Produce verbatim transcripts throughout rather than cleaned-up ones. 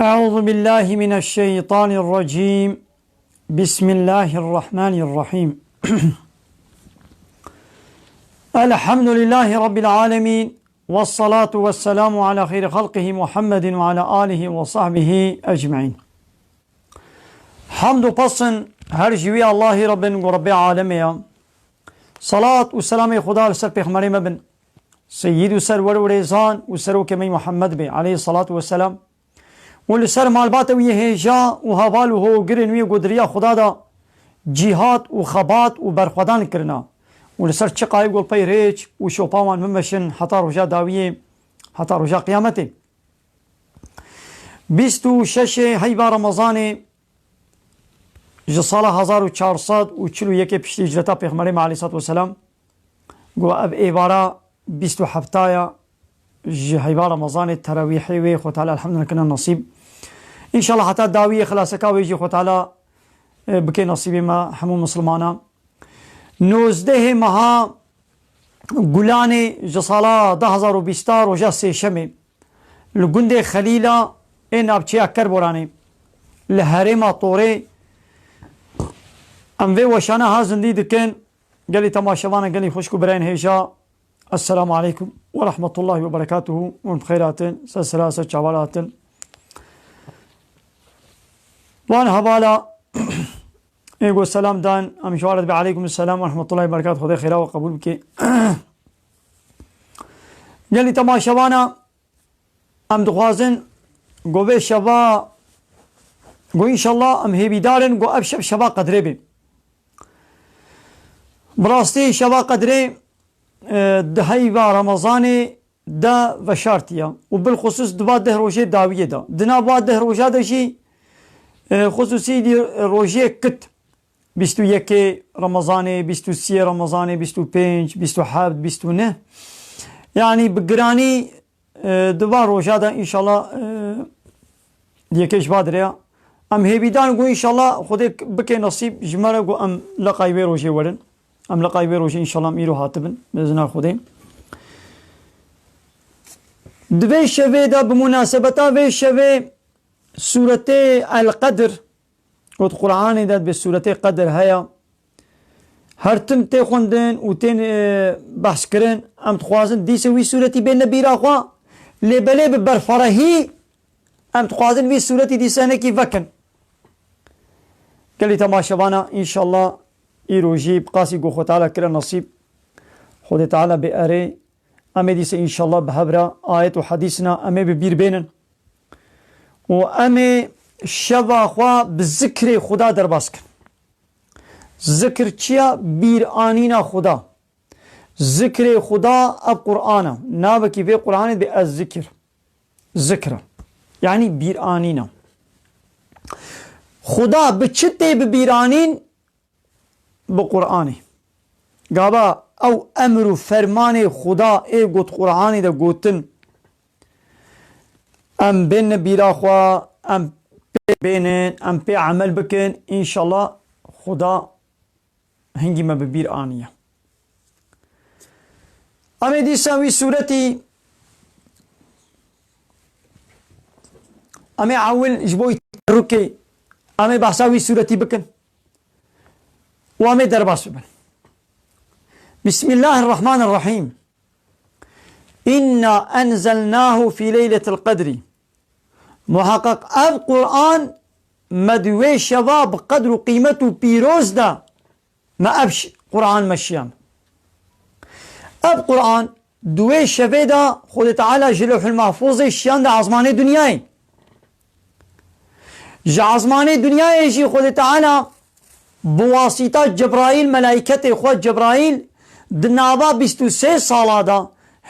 أعوذ بالله من الشيطان الرجيم. بسم الله الرحمن الرحيم. الحمد لله رب العالمين. والصلاة والسلام على خير خلقه محمد وعلى آله وصحبه أجمعين. Hamd û pesn her ji wî Allahî re bin ku Rebbê alemê ye. Salat û selamê Xuda li ser pêxemberê me bin. Seyyid û serwer û rêzan û serokê me Muhammed be, aleyhissalatu vesselam. Û li ser malbata wî hêja û heval û hogirên wî ku di riya Xuda de cîhat û xebat û berxwedan kirina. Û li ser çiqayê ku li pey rêç û şopa wan bimeşin heta roja dawiyê, heta roja qiyametê. Bîst û şeşê heyva Remezanê ji sala hezar û çar sed û çil û yekê piştî hicreta Pêxemberê me aleyhissalatu vesselam, ku ev êvara bîst û heft ya ji heyva Remezanê terawîhê wê Xwe Teala elhamdülillah kirine nasîb. Înşallah heta dawiyê xilaseka wê jî Xwe Teala, e, bike nasîbê me hemû misilmana. Nozdehê meha Gulanê ji sala du hezar û bîst roja sêşemê li gundê Xelîla ê navçeya Kerboranê li herêma Torê em vê weşana ha zindî dikin. Gelî temaşevana, gelî xwişk û birayên hêja, Esselamu aleykum ve rahmetullahi ve berekatuhu. Hûn bi xêr hatin, ser sera, ser çavan hatin. Wan hevala ê ku selam dan, em ji wan re dibê aleykum selam ve rahmetullahi ve berekatuhu. Xwedê xêra we qebûl bike. Gelî temaşevana, em dixwazin ku vê şeva, ku înşallah em hêvîdar in ku ev şev şeva qedrê be. Bi rastî şeva qedrê, e, di heyva Remezanê de veşartiye û bilxusûs di va deh rojê dawiyê de. Di nav va deh roja de jî, e, xusûsî dî rojê kit, bîst û yekê Remezanê, bîst û siyê Remezanê, bîst û pênc, bîst û heft, bîst û neh. Yanî bi giranî, e, di van roja de înşallah, e, yekê ji va dire ya. Em hêvîdar in ku înşallah Xwedê bike nasîb ji me re ku em leqay vê rojê werin. Em leqay vê rojê înşallah em îro hatibin, bi izna Xwedê. Di vê şevê de, bi munasebeta vê şevê, Sûretê El Qedr, û di Qur'anê de bi Sûretê Qedr heye. Her tim tê xwendin û tên, e, behs kirin. Em dixwazin dîsa wî sûretî bêne bîra xwe, lê belê bi berferehî em dixwazin vî sûretî dîsa hinekî vekin. Gelî temaşevana, înşallah îro jî bi qasî ku Xwe Teala kire nasîb, Xwedê Teala bê erê, em ê dîsa înşallah bi hev re ayet û hedîsina em ê bi bîr bênin. Û em ê şeva xwe bi zikrê Xuda derbas kin. Zikir çi ya? Bîranîna Xuda. Zikrê Xuda ev Qur'an e. Navekî vê Qur'anê dibê Ez-Zikir. Zikr e. Yanî bîranîn e. Xuda bi çi tê bibîranîn? Bi Qur'anê. Gava ew emr û fermanê Xuda ê got Qur'anê de gotin, em bên bîra xwe, em pê bênin, em pê emel bikin, înşallah Xuda hingî me bi bîr aniye. Em ê dîsa wî sûretî, em ê ewil ji bo teberrukê, em ê behsa wî sûretî bikin û em ê derbas bibin. Bismillahirrahmanirrahîm. İnna enzelnahu fî leyletil qedrî. Muheqeq ev Qur'an me di wê şeva bi qedr û qîmet û pîroz de me ev ş-, Qur'an me şiyan. Ev Qur'an di wê şevê de Xwedê Teala ji Lewhul Mahfuzê şiyan de ezmanê dinyayê. Ji ezmanê dinyayê jî Xwedê Teala bi wasîta Cebraîl, melaîketê xwe Cebraîl, di nava bîst û sê sala de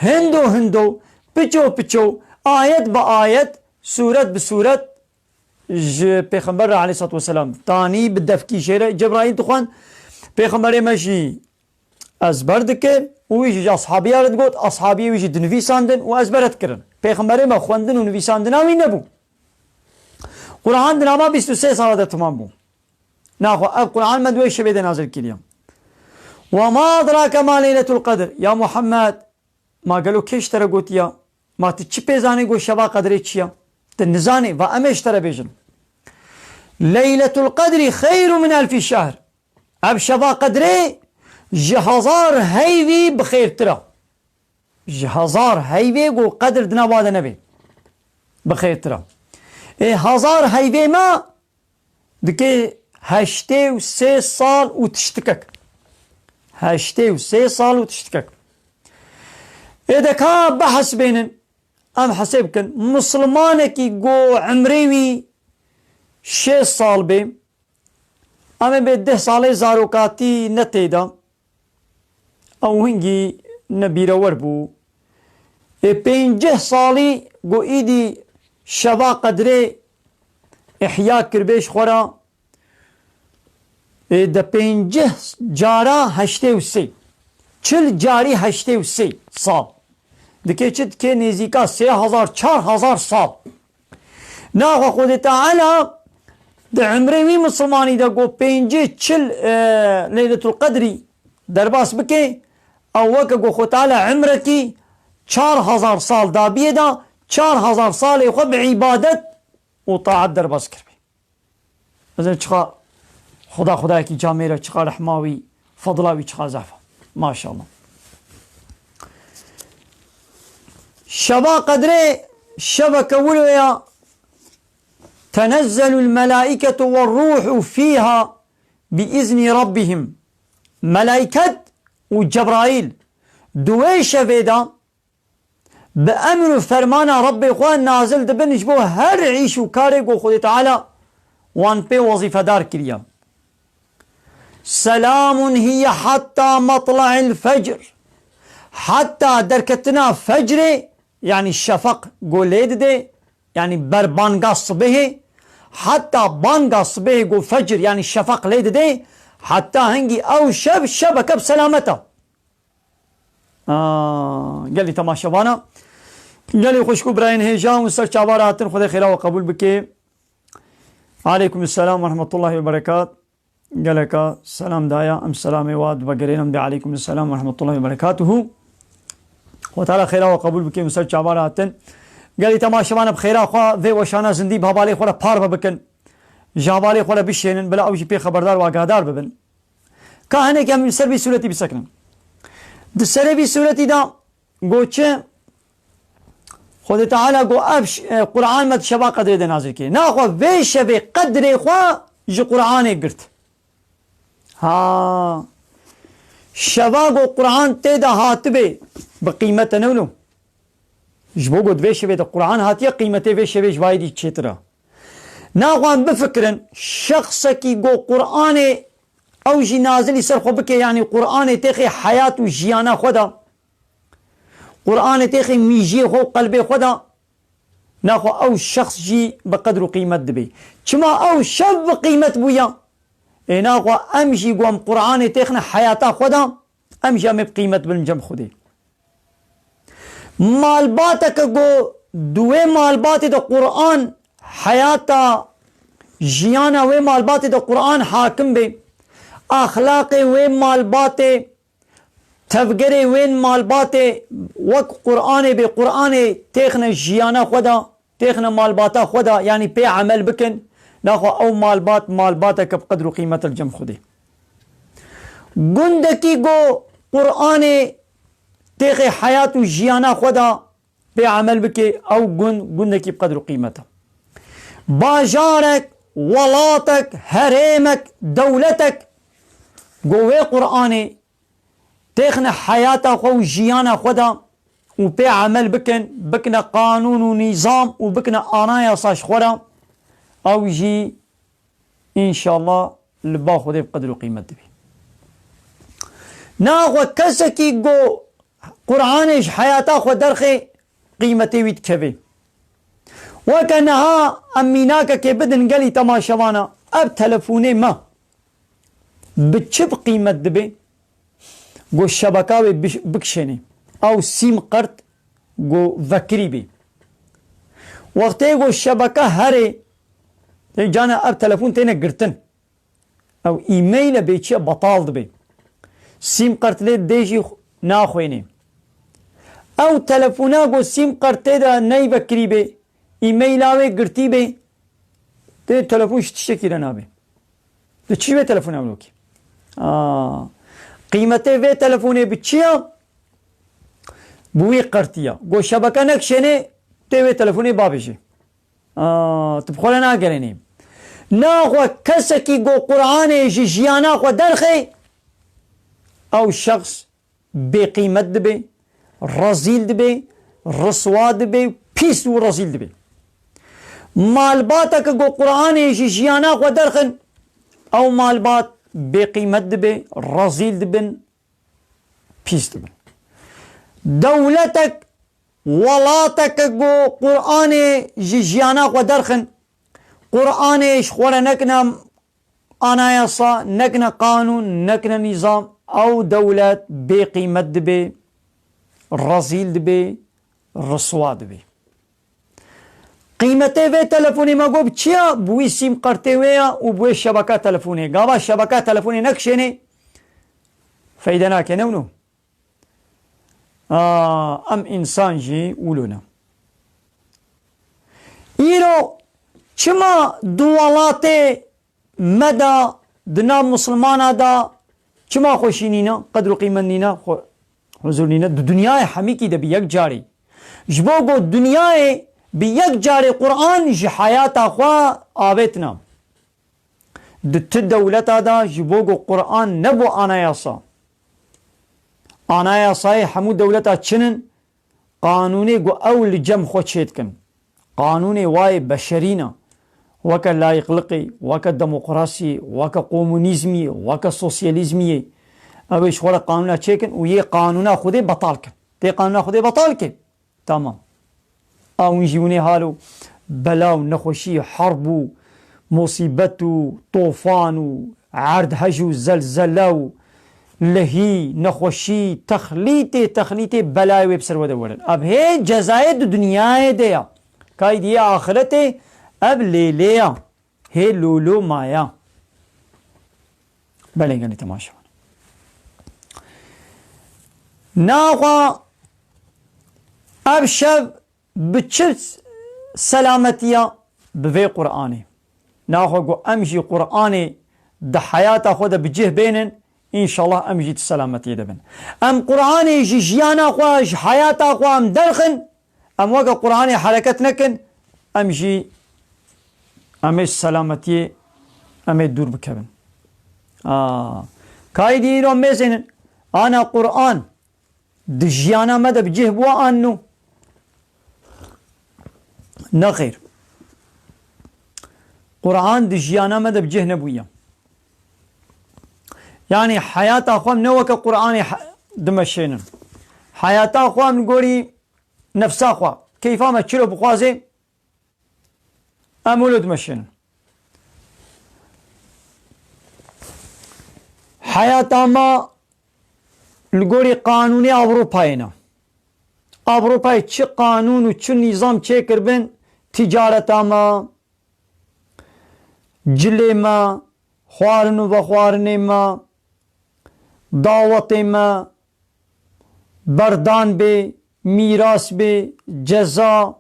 hindo hindo, piço piço, ayet bi ayet, sûret bi sûret ji Pêxember re aleyhissalatu vesselam danî, bi devkî jê re Cebraîl dixwend. Pêxemberê me jî ezber dikir û wî jî ji ashabiya re digot, ashabiyê wî jî dinivîsandin û ezber dikirin. Pêxemberê me xwendin û nivîsandina wî nebû. Qur'an di nava bîst û sê sala de temam bû. Naxwe ev Qur'an me di wê şevê de nazil kiriye. Ve ma edrake ma leyletul qedr. Ya Muhammed, ma gelo kê ji te re gotiya? Ma tu çi pê zanî ku şeva qedrê çi ya? Tu nizanî, va em ê ji te re bêjin. Leyletul Qedrî xeyrû min elfî şehr. Ev şeva Qedrê ji hezar heyvî bi xêrtir e. Ji hezar heyvê ku Qedr di nava de nebe, bi xêrtir e. Ê hezar heyvê me dike heştê û sê sal û tiştikek. Heştê û sê sal û tiştikek. Ê de ka bihesibênin, em hesê bikin. Mislimanekî ku emrê wî şêst sal bê, em ê bê deh salê zarokatî ne tê de. Ew hingî nebîrewer bû. Ê pêncî salî ku îdî şeva Qedrê ihya kiribê ji xwe re, ê de pêncî cara heştê û sê. Çil carî heştê û sê sal. Dikê çi? Dikê nêzîka sê hezar, çar hezar sal. Naxwe Xwedê Teala di emrê wî misilmanî de ku pêncî çil, e, Leyletul Qedrî derbas bike, ew weke ku Xwedê Teala emrekî çar hezar sal dabiyê da, çar hezar salê xwe bi îbadet û taat derbas kiribe. Bizin çiqa Xuda Xudayekî camêr e, çiqa rehma wî, fadila wî çiqa zehf e. Maşallah. Şeva Qedrê şeveke wilo ya, tenezzelul melâiketu ve rûhu fîha bi izni rabbihim. Melaiket û Cebraîl di wê şevê de bi emr û fermana Rabbê xwe nazil dibin ji bo her îş û karê ku Xwedê Teala wan pê wezîfedar kiriye. Selamun hiye hatta matla'il fecr. Hatta derketina fecrê, yanî şefaq ku lê dide, yanî ber banga sibehê, hatta banga sibehê ku fecr, yanî şefaq lê dide, hatta hingî ew şev, şeveke bi selamet e. Aa, gelî temaşevana. Gelî xwişk û birayên hêja û ser çava re hatin, Xwedê xêra we qebûl bike. Aleykum selam ve rahmetullahi ve berekat. Geleka selam daya, em selamê wa divegerênin, bi aleykum selam ve rahmetullahi ve berekatuhu. Xwe Teala xêra we qebûl bike û ser çava re hatin. Gelî temaşevana bi xêra xwe vê weşana zindî bi hevalê xwe re parve bikin. Ji hevalê xwe re bişênin, bila ew jî pê xeberdar û agahdar bibin. Ka hinek em li ser vî sûretî bisekinin. Di serê vî sûretî de got çi? Xwedê Teala got, ev ş-, e, Qur'an me di şeva Qedrê de nazil kiriye. Naxwe vê şevê Qedrê xwe ji Qur'anê girt. Ha. Şeva got Qur'an tê de hatibe, bi qîmet e ne wilo. Ji bo got vê şevê de Qur'an hatiye, qîmetê vê şevê ji vayê dî çêtir e. Naxwe em bifikirin, şexsekî got Qur'anê ew jî nazilî ser xwe bike, yanî Qur'anê têxê heyat û jiyana xwe de, Qur'anê têxê mîjiyê xwe û qelbê xwe de, naxwe ew şexs jî bi qedr û qîmet dibe. Çima ew şev bi qîmet bûye? Ê naxwe em jî ku em Qur'anê têxine heyata xwe de, em jî em ê bi qîmet bin cem Xwedê. Malbateke ku di wê malbatê de Qur'an heyata jiyana wê malbatê de Qur'an hakim be, axlaqê wê malbatê, tevgerê wê malbatê wek Qur'anê bê, Qur'anê têxine jiyana xwe de, têxine malbata xwe de, yanî pê emel bikin, naxwe ew malbat, malbateke bi qedr û qîmet e li cem Xwedê. Gundekî ku Qur'anê têxê heyat û jiyana xwe de pê emel bike, ew gund, gundekî bi qedr û qîmet e. Bajarek, welatek, herêmek, dewletek ku wê Qur'anê têxine heyata xwe û jiyana xwe de û pê emel bikin, bikine qanûn û nîzam û bikine anayasa ji xwe re, ew jî înşallah li ba Xwedê bi qedr û qîmet dibî. Naxwe kesekî ku Qur'anê ji heyata xwe derxê, qîmetê wî dikeve. Weke niha em mînakekê bidin gelî temaşevana, ev telefonê me bi çi bi qîmet dibe? Go şebeka wê biş-, bikişênê. Ew sîm qert go vekirî bê. Wextê go şebeka herê, tê cana ev telefon têne girtin. Ew e-mail e bê çi ye betal dibe. Sîm qert lê dê jî naxwênê. Ew telefona go sîm qert tê de neyvekirî bê, e-maila wê girtî bê, tê telefon ji tiştekî re nabê. Di çi vê telefonê ew lokî? Aa, qîmetê vê telefonê bi çi ya? Bi wî qertiya. Go şebeke nekişênê, tê wê telefonê babêjê. Aa, tu bi xwe re nagerênî. Naxwe kesekî go Qur'anê ji jiyana xwe derxê, ew şexs bêqîmet dibe, rezîl dibe, riswa dibe, pîs û rezîl dibe. Malbateke ku Qur'anê ji jiyana xwe derxin, ew malbat bêqîmet dibe, rezîl dibin, pîs dibin. Dewletek, welateke ku Qur'anê ji jiyana xwe derxin, Qur'anê ji xwe re nekine anayasa, nekine qanûn, nekine nîzam, ew dewlet bêqîmet dibe, rezîl dibe, riswa dibe. Qîmetê vê telefonê me got bi çi ya? Bi wî sîm qertê wê ya û bi wê şebeka telefonê. Gava şebeka telefonê nekişênê, feyde nake, ne wino? Aa, em însan jî wilo ne. Îro çima di welatê me de, di nav misilmana de çima xweşî nîne, qedr û qîmet nîne, xwe-, huzur nîne? Di dinyayê hemîkî de bi yek carê. Ji bo ku dinyayê bi yek carê Qur'an ji heyata xwe avêtina. Di ti dewleta de ji bo ku Qur'an nebû anayasa. Anayasayê hemû dewleta çin in, qanûnê ku ew li cem xwe çêdikin. Qanûnê wayê beşerî ne. Weke layîqliqê, weke demokrasiyê, weke komunîzmiyê, weke sosyalîzmiyê. Ew ê ji xwe re qanûna çêkin û yê qanûna Xwedê betal kin. Tê qanûna Xwedê betal kin. Tamam. A hûn jî hûn ê halo bela û nexweşî, herb û musîbet û tofan û erdhej û zelzele û lehî, nexweşî, texlîtê, texlîtê belayê wê bi ser we de werin. Ev hê cezayê di dinyayê de ya. Kay diyê axiretê ev lêlê ya. Hê lolo maya. Belê gelî temaşevan. Naxwa ev şev bi çi selametiya? Bi vê Qur'anê. Naxwe ku em jî Qur'anê di heyata xwe de bi cih bênin, înşallah em jî di selametiyê de bin. Em Qur'anê ji jiyana xwe, ji heyata xwe em derxin, em weke Qur'anê hereket nekin, em jî, em ê ji selametiyê, em ê dûr bikevin. Aa, kayî dî îro mêzênin, ana Qur'an di jiyana me de bi cih bû an nû? Nexêr. Qur'an di jiyana me de bi cih nebûye. Yanî heyata xwe em ne weke Qur'anê he-, dimeşênin. Heyata xwe em li gorî nefsa xwe, keyfa me çilo bixwaze, em wilo dimeşênin. Heyata me li gorî qanûnê Ewropayê ne. Ewropayê çi qanûn û çi nîzam çêkiribin, ticareta me, cilê me, xwarin û vexwarinê me, dawetê me, berdan bê, mîras bê, ceza,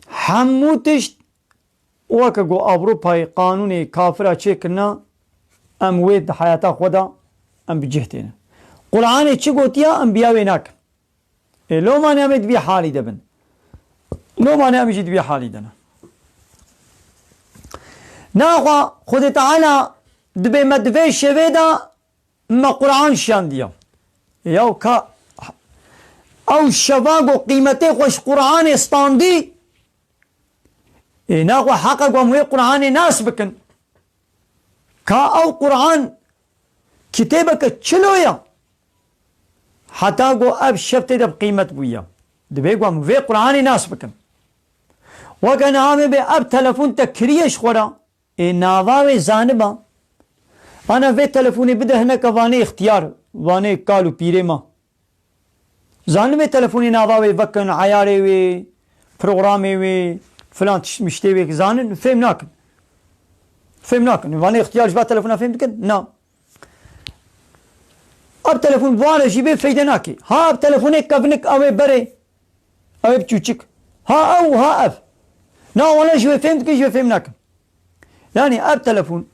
hemû tişt weke ku Ewropayê qanûnê kafira çêkirina, em wê di heyata xwe de em bi cih têne. Qur'anê çi gotiya, em biya wê nakin. Ê, loma ne em ê di vî halî de bin. Loma ne em jî di vî halî de ne. Naxwa Xwedê Teala dibê me di vê şevê de me Qur'an şiyandiya. Yaw ka ew şeva ku qîmetê xwe ji Qur'anê standî, ê, naxwe heqa ku em wê Qur'anê nas bikin. Ka ew Qur'an kitêbeke çilo ya. Heta ku ev şev tê de bi qîmet bûye. Dibê ku em vê Qur'anê nas bikin. Weke niha me bê ev telefon te kiriye ji xwe re. Ê nava wê zaniba. Ana vê telefonê bide hineke vanê ixtiyar, vanê kal û pîrê me. Zanin vê telefonê nava wê vekin, eyarê wê, programê wê, filan tişt miştê wê zanin, fêm nakin. Fêm nakin. Vanê ixtiyar ji va telefona fêm dikin? Na. Ev telefon bi wan re jî bê feyde nake. Ha ev telefonê kevnik ew ê berê. Ew ê bi çûçik. Ha ew, ha ev. Na wala ji wê fêm dikin, ji wê fêm nakin. Yanî ev telefon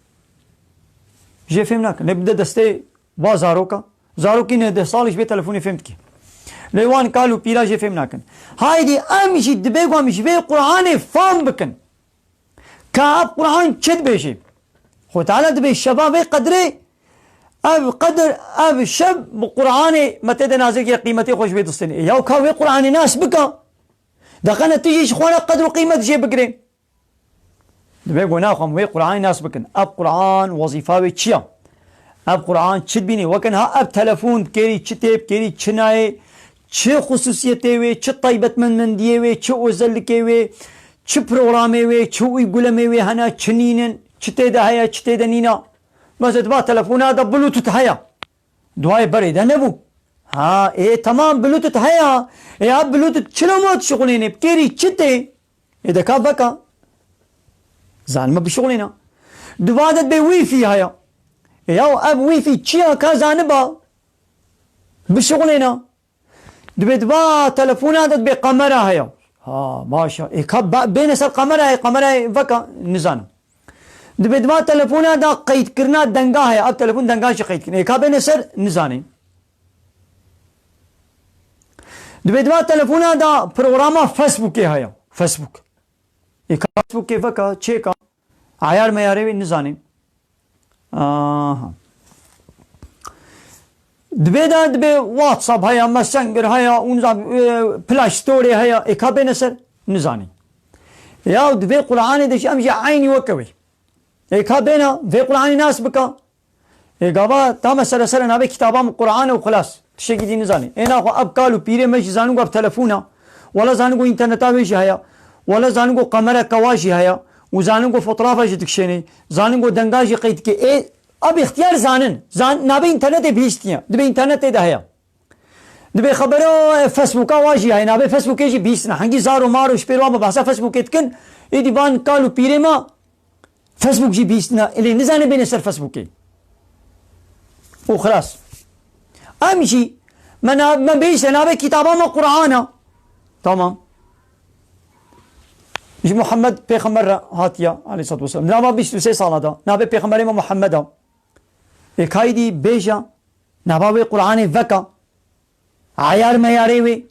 ji wê fêm nakin. Lê bide destê va zaroka. Zarokî neh deh salî ji vê telefonê fêm dike. Lê wan kal û pîra jê fêm nakin. Haydî em jî dibê ku em ji vê Qur'anê fam bikin. Ka ev Qur'an çi dibêjê? Xwe Teala dibê şeva vê qedrê, ev qedr, ev şev bi Qur'anê me tê de nazir kiriye, qîmetê xwe ji wê distêne. Ê, yaw ka wê Qur'anê nas bika. Deqene tu jî ji xwe re qedr û qîmet jê bigirê. Dibê ku naxwem wê Qur'anê nas bikin. Ev Qur'an wezîfa wê çi ya? Ev Qur'an çi dibînî? Weke niha ev telefon bi kêrî çi tê, bi kêrî çi nayê, çi xusûsiyetê wê, çi taybetmendmendiyê wê, çi özellikê wê, çi programê wê, çi uygulemê wê hene, çi nînin, çi tê de heye, çi tê de nîna. Mesela di va telefona de Bluetooth heye. Duayê berê de nebû. Ha, ê, temam, Bluetooth heye. Ê, ev Bluetooth çilo ma dişixulêne? Bi kêrî çi tê? Ê, de ka veka. Zanime bişixulêna. Di va de dibê Wi-Fi heye. Ê, yaw, ev Wi-Fi çi ya ka zaniba bişixulêna? Dibê di va telefona de dibê kamera heye. Ha, baş e. Ê, ka ba-, bêne ser kamerayê, kamerayê veka, nizanim. Dibê di va telefona de qeydkirina denga heye. Ev telefon denga jî qeyd kirin. Ê, ka bêne ser, nizanim. Dibê di va telefona de programa Facebookê heye. Facebook. Ê, ka Facebookê veka, çêka. Ayar meyarê wê nizanim. Aha. Dibê de, dibê WhatsApp heye, Messenger heye, û nizam, e, Play Store heye, ê ka bêne ser, nizanî. Ya dibê Qur'anê de jî em jî eynî weke wê. Ê ka bêne, vê Qur'anê nas bika. Ê gava ta mesele ser navê kitaba min Qur'an û xilas. Tiştekî dî nizanî. Ê naxwe ev kal û pîrê me jî zanin ku ev telefon e. Wala zanin ku înterneta wê jî heye. Wala zanin ku kamereka wa jî heye. Û zanin ku fotoğrafa jî dikişênê. Zanin ku denga jî qeyd dike. Ê, ev îxtiyar zanin. Zan-, navê înternetê bihîstiye. Dibê înternetê de heye. Dibê xebera, e, Facebooka wa jî heye. Navê Facebookê jî bihîstina. Hengî zar û mar û ji pêr wa me behsa Facebookê dikin. Êdî van kal û pîrê me Facebook jî bihîstina. Ilê nizane bêne ser Facebookê. Û xilas. Em jî me na-, me bihîste navê kitaba me Qur'an e. Tamam. Ji Muhammed Pêxember re hatiye, aleyhissalatu vesselam. Nava bîst û sê sala da. Navê Pêxemberê me Muhammed e. Ê kaydî bêje, nava wê Qur'anê veka. Ayar meyarê wê.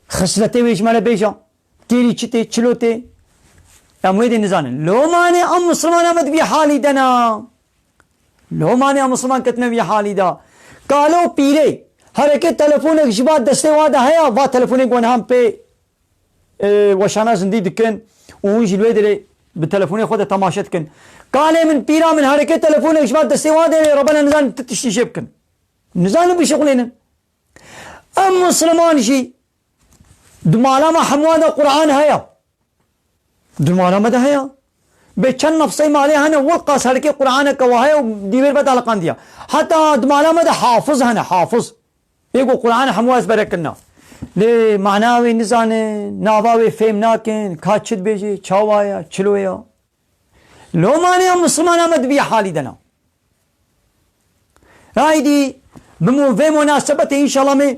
Xisletê wê ji me re bêje. Kêrî çi tê, çilo tê. Em wê dê nizanin. Lomanê em Mislimana me di vî halî de ne. Lomanê em Misliman ketine vî halî de. Kalo pîrê. Hereke telefonek ji va destê wa de heye, va telefonê ku niha em pê, e, weşana zindî dikin û hûn jî li wê derê bi telefonê xwe de temaşe dikin. Kalê min, pîra min, hereke telefonek ji va destê wa de heye, Rebena nizanin ti tiştî jê bikin. Nizanin bişixulênin. Em Misliman jî di mala me hemû de Qur'an heye. Di mala me de heye. Bê çend nefsey malê hene, wilqas herikê Qur'aneke wa heye û dîwêr ve daliqandiye. Heta di mala me de hafiz hene, hafiz. Ê ku Qur'an hemû ezbere kirina. Lê mana wê nizanin, nava wê fêm nakin, ka çi dibêje, çawa ye, çilo ye. Lomanê em Mislimana me di vî halî de ne. Haydî, bi mo-, vê munasebetê înşallah me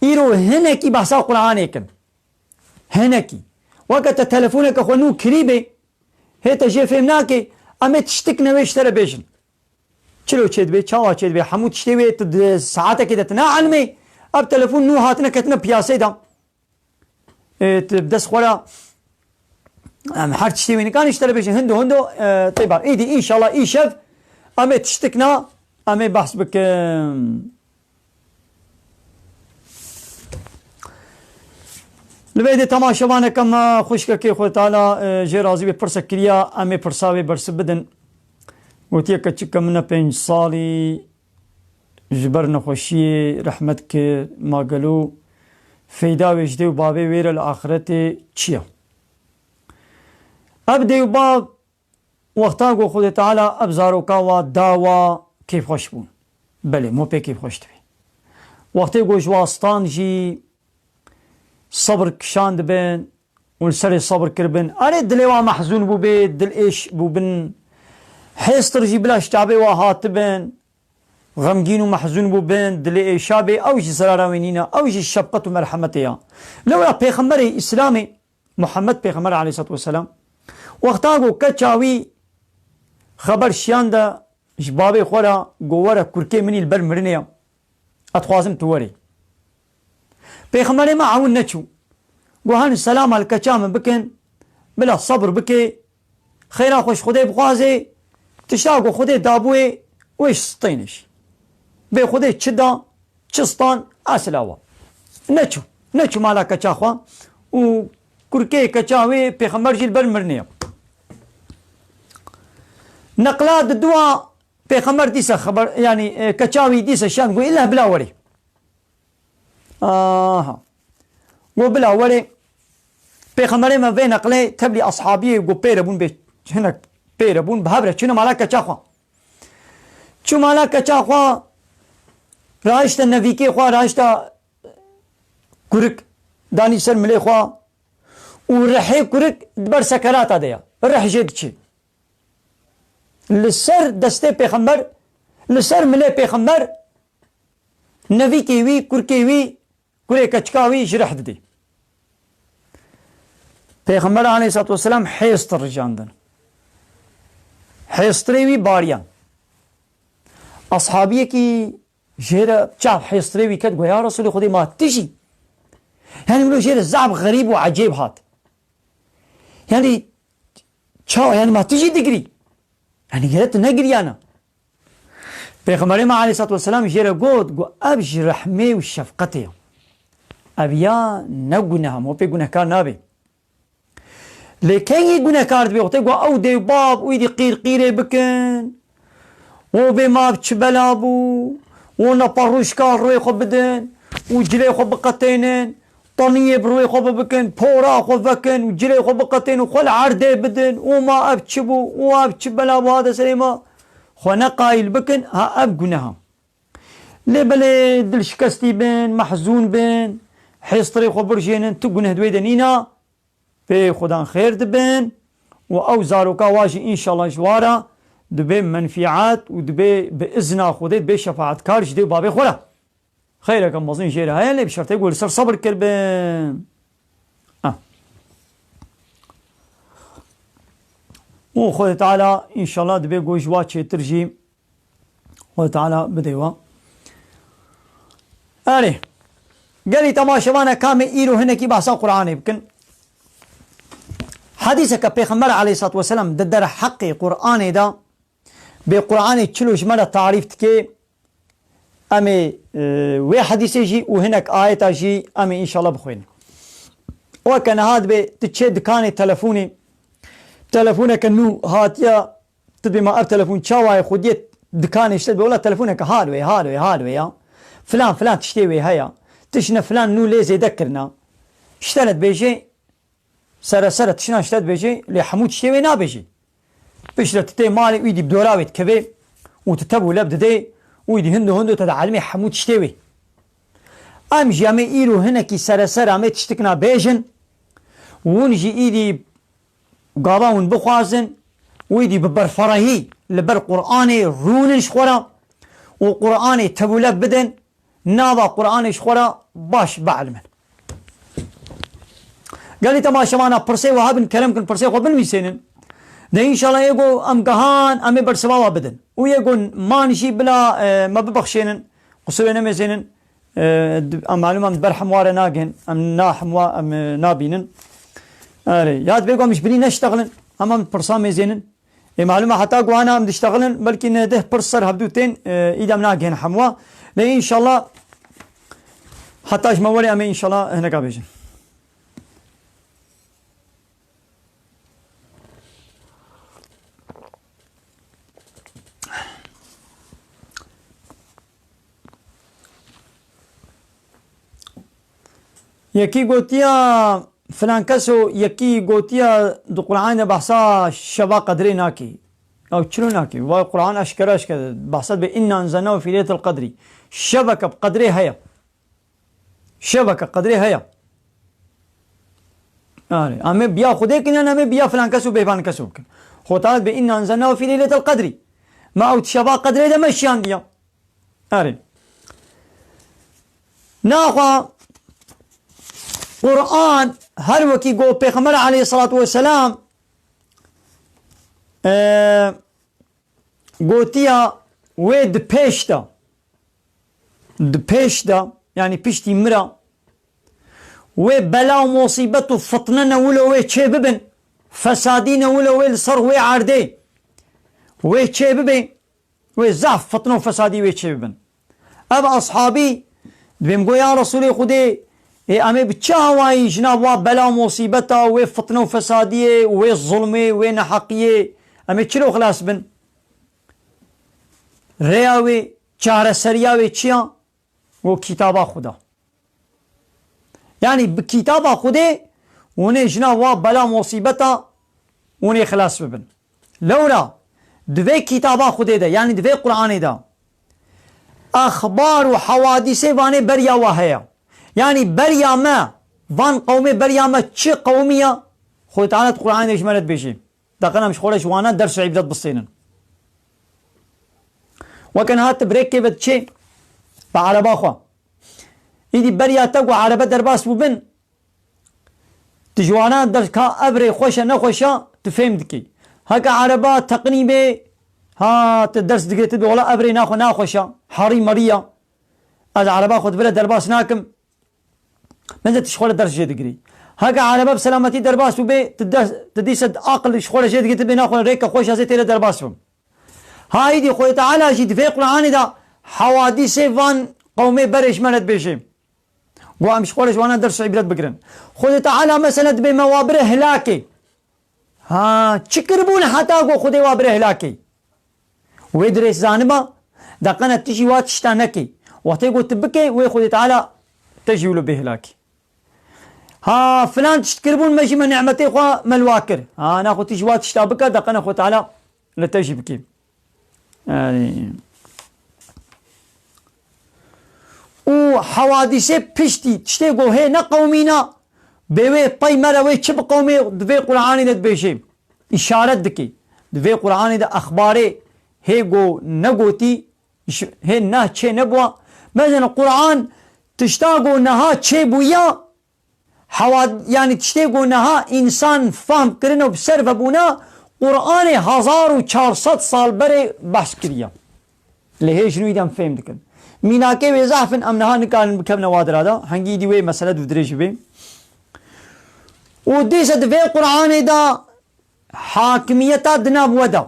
îro hinekî behsa Qur'anê kin. Hinekî. Weke te telefoneke xwe nû kirî bê, hê te jê fêm nake, em ê tiştik newê ji te re bêjin. Çilo çêdibê, çawa çêdibê, hemû tiştê wê tu di saetekê de tine elmê, ev telefon nû hatine ketine piyasê de. E, tu bi dest xwe re, em her tiştê wê nikanî ji te re bêjin, hindo hindo, e, tê bar. Êdî înşallah îşev em ê tiştik na, em ê behs bikin. Li vê de temaşevaneke me xwişkekê xwe Teala, e, jê razî be, pirsek kiriya, em ê pirsa wê bersiv bidin. Gotiye keçika min e pênc salî ji ber nexweşiyê rehmet kir, ma gelo feyda wê ji dê û bavê wê re li axiretê çi ye? Ev dê û bav wexta ku Xwedê Teala ev zaroka wa da wa kêfxweş bûn. Belê, mo pê kêfxweş dibê. Wextê ku ji wa stan jî sebir kişan dibin û li serê sebir kiribin. Erê, dilê wa mehzûn bûbê, dil êş bûbin. Hêstir jî bila ji çavê wa hatibin. Xemgîn û mehzûn bûbin, dilê êşa bê, ew jî zerara wê nîne, ew jî şefqet û merhemetê ya. Lewra Pêxemberê Îslamê Muhammed Pêxember aleyhissalatu vesselam, wexta ku keça wî xeber şiyande ji babê xwe re, got, "Were kurkê min î li ber mirinê ye. Ez dixwazim tu werê." Pêxemberê me ewin neçû. Got, "Hani selama li keça min bikin, bila sebir bike, xêra xwe ji Xwedê bixwaze, tişta ku Xwedê dabûyê, wê ji stênê jî. Bê Xwedê çi da, çi stan, esila wa." Neçû. Neçû mala keça xwe û kurkê keça wê Pêxember jî li ber mirinê ye. Neqla di dua Pêxember dîsa xeber, yanî, e, keça wî dîsa şand got, "Îlla bila werê." Aha. Got, "Bila werê." Pêxemberê me vê neqlê tevlî ashabiyê got, "Pêre bûn bê, hinek pêre bûn, bi hev re çûne mala keça xwe." Çû mala keça xwe, rahişte nevîkê xwe, rahişte kurik, danî ser milê xwe û rihê kurik di ber sekerata de ye. Rih jê diçe. Li ser destê pêxember, li ser milê pêxember, nevîkê wî, kurkê wî, kurê keçika wî ji rih didê. Pêxember aleyhissalatu vesselam hêstir rijandin. Hêstirê wî bariyan. Ashabiyekî jê re çav hêstirê wî ket, got, "Ya Resûlê Xwedê, ma tu jî?" Yanî wilo jê re zaf xerîb û ecêb hat. Yanî çawa, yanî ma tu jî digirî? Yanî gere tu negiriyana? Pêxemberê me aleyhissalatu vesselam jê re got, got, "Ev ji rehmê û şefqetê ye. Ev ya ne guneh e, ma pê gunehkar nabe." Lê kengî gunehkar dibe? Wextê ku ew dê û bab û îdî qîrqîrê bikin, û bê ma ev çi bela bû, û neperûşka rûyê xwe bidin, û cilê xwe biqetênin, teniyê bi rûyê xwe bibikin, pora xwe vekin, û cilê xwe biqetênin, û xwe li erdê bidin, û ma ev çi bû, û ev çi bela bû hate serê me, xwe ne qayîl bikin, ha ev guneh e. Lê belê dilşikestî bin, mehzûn bin, hêstirê xwe birjênin, tu guneh di wê de nîna. Pê Xudan xêr dibin û ew zaroka wa jî înşallah ji wa re dibê menfîat û dibê bi izna Xwedê dibê şefaetkar ji dê û babê xwe re. Xeyreke mezin jê re heye, lê bi şertê ku li ser sebir kiribin. Ah. Û Xwedê Teala înşallah dibê ku ji wa çêtir jî Xwedê Teala bidê we. Erê, gelî temaşevane, ka em ê îro hinekî behsa Qur'anê bikin. Hedîseke Pêxember aleyhissalatu vesselam di derheqê Qur'anê de, bê Qur'anê çilo ji me re tarîf dike, em ê, e, wê hedîsê jî û hinek ayeta jî em ê înşallah bixwînin. Weke niha dibê tu çê dikanê telefonê, telefoneke nû hatiye, tu dibê ma ev telefon çawa ye, xwediyê dikanê ji te dibê, wela telefoneke hardware, hardware, hardware ya. Filan, filan tiştê wê heye. Tiştine filan nû lê zêde kirina. Ji te re dibêje, sere sere tiştine ji te dibêje, lê hemû tiştê wê nabêje. Piştre tu tê malê wî dî bi dora wê dikeve û tu tev û lev didê û wî dî hindo hindo te de elimê hemû tiştê wê. Em jî em ê îro hinekî sere sere em ê tiştikna bêjin. Hûn jî îdî gava hûn bixwazin, wî dî bi berferehî li ber Qur'anê rûnin ji xwe re û Qur'anê tevûle bidin, nava Qur'anê ji xwe re baş bielimin. Gelî temaşevana pirsê we hebin, kerem kin pirsê xwe binivîsênin. De înşallah yê ku em gehan, em ê bersiva we bidin. Û yê ku man jî bila, e, me bibexşênin, qusûrê nemêzênin. E, di-, em malûm em di ber hemwa re nagihên, em na hemwa em, e, nabînin. Erê, ya dibê ku em ji binî neştexilin, em em pirsa mêzênin. Ê, malûm e heta ku ana em diştexilin, belkî neh deh pirs ser hevdû tên, e, îdî em nagihên hemwa. Lê înşallah heta ji me werê em ê înşallah hineka bêjin. Yekî gotiya, filan keso, yekî gotiya di Qur'anê de behsa şeva qedrê nakî. Ew çilo nakî? Vay Qur'an eşkere eşkere behsa dibe, "Inna enzelnahu fî leyletil qedrî." Şeveke bi qedrê heye. Şeveke qedrê heye. Yani, em ê biya Xwedê kin, yan em ê biya filan kes û bêvan kes bikin. Xwedê Teala dibe, "Inna enzelnahu fî leyletil qedrî." Me ew di şeva qedrê de me şiyandiya. Erê. Naxwa Quran her wekî got Pêxember aleyhissalatu vesselam, e, gotiya wê di pêş de, di pêş de, yanî piştî min re, wê bela û musîbet û fitne ne wilo wê çê bibin, fesadî ne wilo wê li ser wê erdê wê çê bibe. Wê zehf fitne û fesadî wê çê bibin. Ev ashabî dibêm got, ya Resûlê Xwedê, ê em ê bi çi awayî ji nav wa bela û musîbeta, wê fitne û fesadiyê, wê zulmê, wê neheqiyê, em ê çilo xilas bin? Rêya wê, çareseriya wê çi ya? Û kitaba Xweda. Yanî bi kitaba Xwedê hûn ê ji nav wa bela musîbeta hûn ê xilas bibin. Lewra di vê kitaba Xwedê de, yanî di vê Qur'anê de exbar û hewadîsê vanê beriya wa heye. Yanî beriya me, van qewmê beriya me çi qewmî ya? Xwedê Teala di Qur'anê de ji me re dibêjê. Daqin em ji xwe re ji wana ders û îbret bistênin. Weke niha tu birêkê ve diçê bi ereba xwe. Îdî beriya te ku erebe derbas bûbin, tu ji wana ders ka ev rê xweş e, nexweş e, tu fêm dikî. Heke ereba teqnî bê, ha, tu ders digirê, tu bê wela ev rê naxwe naxweş e, herî merî ye. Ez ereba xwe di vir re derbas nakim. Bence tu ji xwe re ders jê digirî. Heke erebe bi selametî derbas bûbê, tu ders, tu dîse aqil ji xwe re jê digirî, tu bê naxwe rêke xweş ez ê tê re derbas bim. Haydî Xwedê Teala jî di vê Qur'anê de hewadîsê van qewmê berê ji me re dibêje. Got em ji xwe re ji wana ders û îbret bigirin. Xwedê Teala mesela dibê me wa bire hilakê. Ha, çi kiribûn heta ku Xwedê wa bire hilakê? Wê dirêj zaniba, daqene tu jî wa tişta nekê. Wextê ku tu bikê, wê Xwedê Teala te jî wilo bê hilakê. Ha, filan tişt kiribûn, me jî me nimetê xwe me li wa kir. Ha, naxwe tu jî wa tişta bike, daqene Xwedê Teala li te jî bikê. Yanî, û hewadîsê piştî tiştê ku hê neqewmîna, bê wê pey me re wê çi biqewmê, di vê Qur'anê de dibêje, îşaret dike. Di vê Qur'anê de exbarê hê ku negotî, ji-, hê nah çê nebûwa. Mesela Qur'an tişta ku niha çê bûya, Hewa, yanî tiştê ku niha însan fehm kirine û bi ser ve bûne, Qur'anê hezar û çar sed sal berê behs kiriye. Lê hê ji nû îdî em fêm dikin. Mînakê wê zehf in, em niha nikarin bikevine wa dira de. Hengî îdî wê mesele dûdirêj bibe. Û dîse di vê Qur'anê de hakimiyeta di nav we de.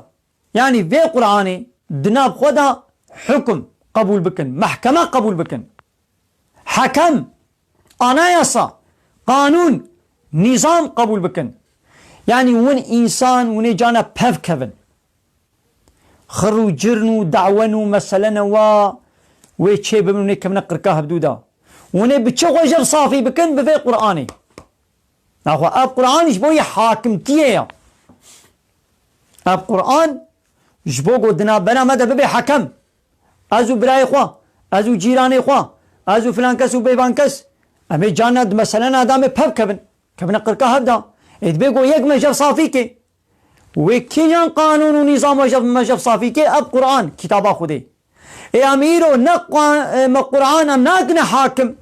Yanî vê Qur'anê di nav xwe de hukum qebûl bikin, mehkeme qebûl bikin. Hekem, anayasa, qanûn, nîzam qebûl bikin. Yanî hûn însan, hûn ê cana pev kevin. Xir û cirn û dawen û meselene wa wê çê bibin, hûn ê kevine qirka hevdû de. Hûn ê bi çi xwe jev safî bikin? Bi vê Qur'anê. Naxwe ev Qur'an ji bo yê hakimtiyê ye. Ev Qur'an ji bo ku di navbera me de bibe hekem. Ez û birayê xwe, ez û cîranê xwe, ez û filan kes û bêvan kes, em ê carna di meselena de em ê pev kevin. Kevine qirka hev de. Ê dibê ku yek me jev safî ke. Wê kîjan qanûn û nîzam me jev, me jev safî ke? Ev Qur'an, kitaba Xwedê. Ê em îro ne qua-, e, me Qur'an em nakine hakim.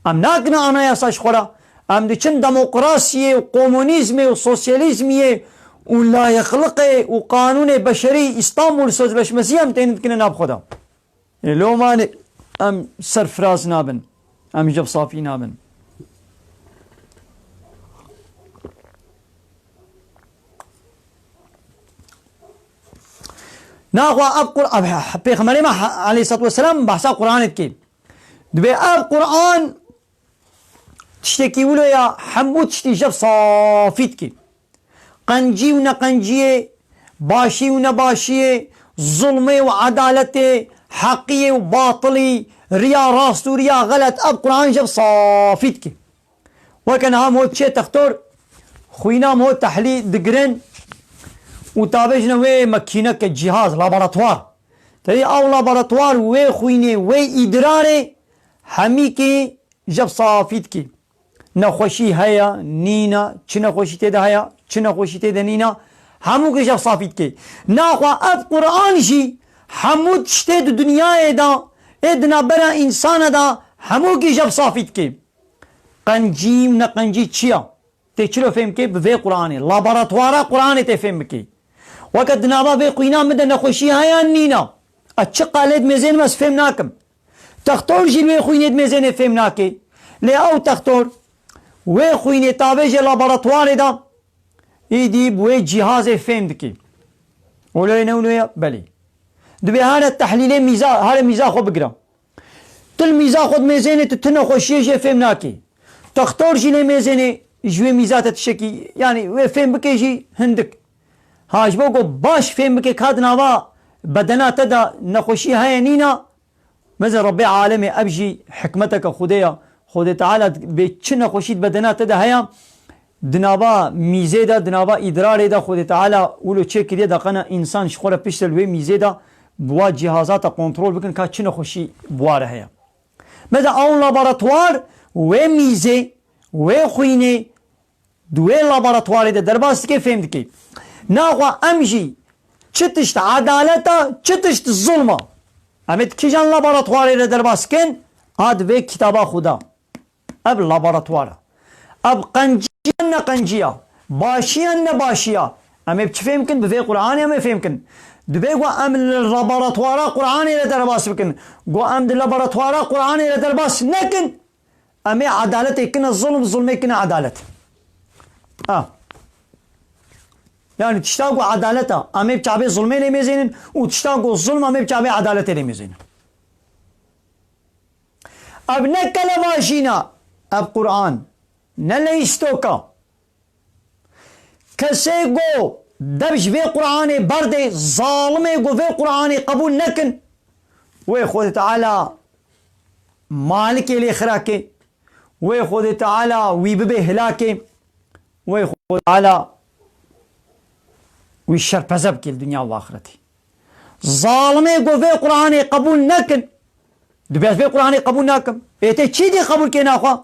Em nakine anayasa ji xwe re. Em diçin demokrasiyê û komunîzmê û sosyalîzmiyê û layıklıkê û qanûnê beşerî, Îstanbul Sözleşmesi em tên dikine nav xwe de. Ê lomanê em serfiraz nabin. Em ji safî nabin. Naxwe ev Qur-, ev Pêxemberê me aleyhissalatu vesselam behsa Qur'anê dike. Dibê ev Qur'an tiştekî wilo ya, hemû tiştî jev safî dike. Qencî û neqenciyê, başî û nebaşiyê, zulmê û edaletê, heqiyê û batilî, riya rast û riya xelet, ev Qur'an jev safî dike. Weke niha mo çê textor, xwîna mo tehlî digirin û tavêjine wê mekîneke cîhaz, laboratuvar. Tevî ew laboratuvar wê xwînê, wê îdirarê hemîkî jev safî dikî. Nexweşî heye, nîne, çi nexweşî tê de heye, çi nexweşî tê de nîne, hemûkî jev safî dikî. Naxwe ev Qur'an jî hemû tiştê di dinyayê de, ê di navbera însana de hemûkî jev safî dikî. Qencî û neqencî çi ya? Tê çilo fêm bikê? Bi vê Qur'anê. Laboratwara Qur'anê tê fêm bikê. Weke di nava vê xwîna min de nexweşî heye nîna? Ez çi qalê dimêzênim ez fêm nakim. Textor jî li wê xwînê dimêzênê fêm nake. Lê ew textor wê xwînê tavêje laboratwarê de, îdî bi wê cîhazê fêm dike. Wilo ye ne wilo ye? Belê. Dibê here tehlîlê mîza, here mîza xwe bigire. Tu li mîza xwe dimêzênê, tu ti nexweşiyê jê fêm nakê. Textor jî lê mêzênê ji wê mîza te tiştekî, yanî wê fêm bike jî hindik. Ha, ji bo ku baş fêm bike ka di nava bedena te de nexweşî heye nîna, meze Rebbê alemê ev jî hikmeteke Xwedê ya. Xwedê Teala bê çi nexweşî di bedena te de heye, di nava mîzê de, di nava îdrarê de Xwedê Teala wilo çêkiriye, da qena însan ji xwe re piştre li wê mîzê de bi wa cîhaza te kontrol bikin ka çi nexweşî bi wa re heye. Meze ew laboratwar wê mîzê, wê xwînê, di wê laboratwarê de derbas dike, fêm dike. Naxwe em jî çi tişt edalet e, çi tişt zulm e. Em ê di kîjan laboratwarê de derbas dikin? A di vê kitaba Xuda. Ev laboratwar e. Ev qenciya ne qenciya, başiya ne başiya. Em ê bi çi fêm kin? Bi vê Qur'anê em ê fêm kin. Dibê ku em li laboratwara Qur'anê re derbas bikin. Ku em di laboratwara Qur'anê re derbas nekin, em ê edaletê kine zulm, zulmê kine edalet. Ha. Yani tişta ku edalet e, em ê bi çavê zulmê lê mêzênin û tişta ku zulm, em ê bi çavê edaletê lê mêzênin. Ev ne kelevajîna, ev Qur'an, ne leyîstoka. Kesê go dev ji vê Qur'anê berdê, zalimê go vê Qur'anê qebûl nekin, wê Xwedê Teala malikê lê xirake, wê Xwedê Teala wî bibê hilakê, wê Xwedê Teala wî şerpeze bike li dinya û axretê. Zalimê go vê Qur'anê qebûl nekin, dibê ez vê Qur'anê qebûl nakim. Ê tê çi dî qebûl kê naxwe?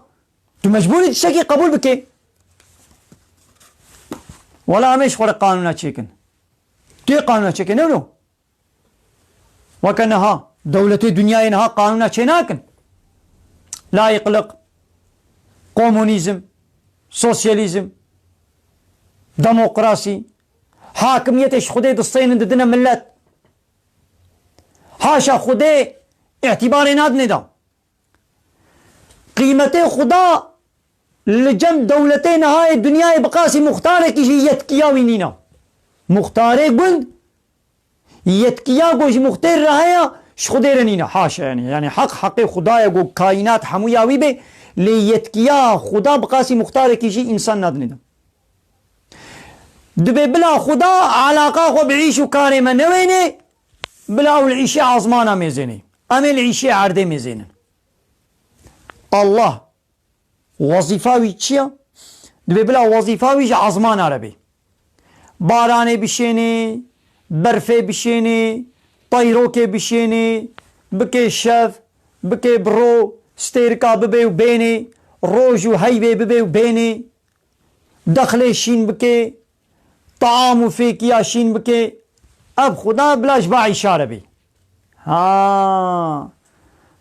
Tu mecbûr î tiştekî qebûl bikê. Wela em ê ji xwe re qanûna çêkin. Tê qanûna çêkin, ne wilo? Weke niha, dewletê dinyayê niha qanûna çênakin. Layîqlik, komunîzm, sosyalîzm, demokrasî, hakimiyetê ji Xwedê distênin didine millet. Haşa Xwedê îtîbarê nadinê da. Qîmetê Xuda li cem dewletê nihayê dinyayê bi qasî muxtarekî jî yetkiya wî nîne. Muxtarê gund yetkiya ku ji muxtêr re heye, ji Xwedê re nîne. Haşa, yanî, yanî heq heqê Xuda ye ku kaînat hemû ya wî bê, lê yetkiya Xuda bi qasî muxtarekî jî însan nadinê de. Dibê bila Xuda alaqa xwe bi îş û karê me newênê, bila ew li îşê azmana mêzênê. Em ê li îşê erdê mêzênin. Allah wezîfa wî çi ye? Dibê bila wezîfa wî ji azmana re bê. Baranê bişênê, berfê bişênê, teyrokê bişênê, bikê şev, bikê bi ro, stêrika bibê û bênê, roj û heyvê bibê û bênê. Dexlê şîn bike, taam û fêkiya şîn bike, ev Xuda bila ji va îşa re bê. Ha.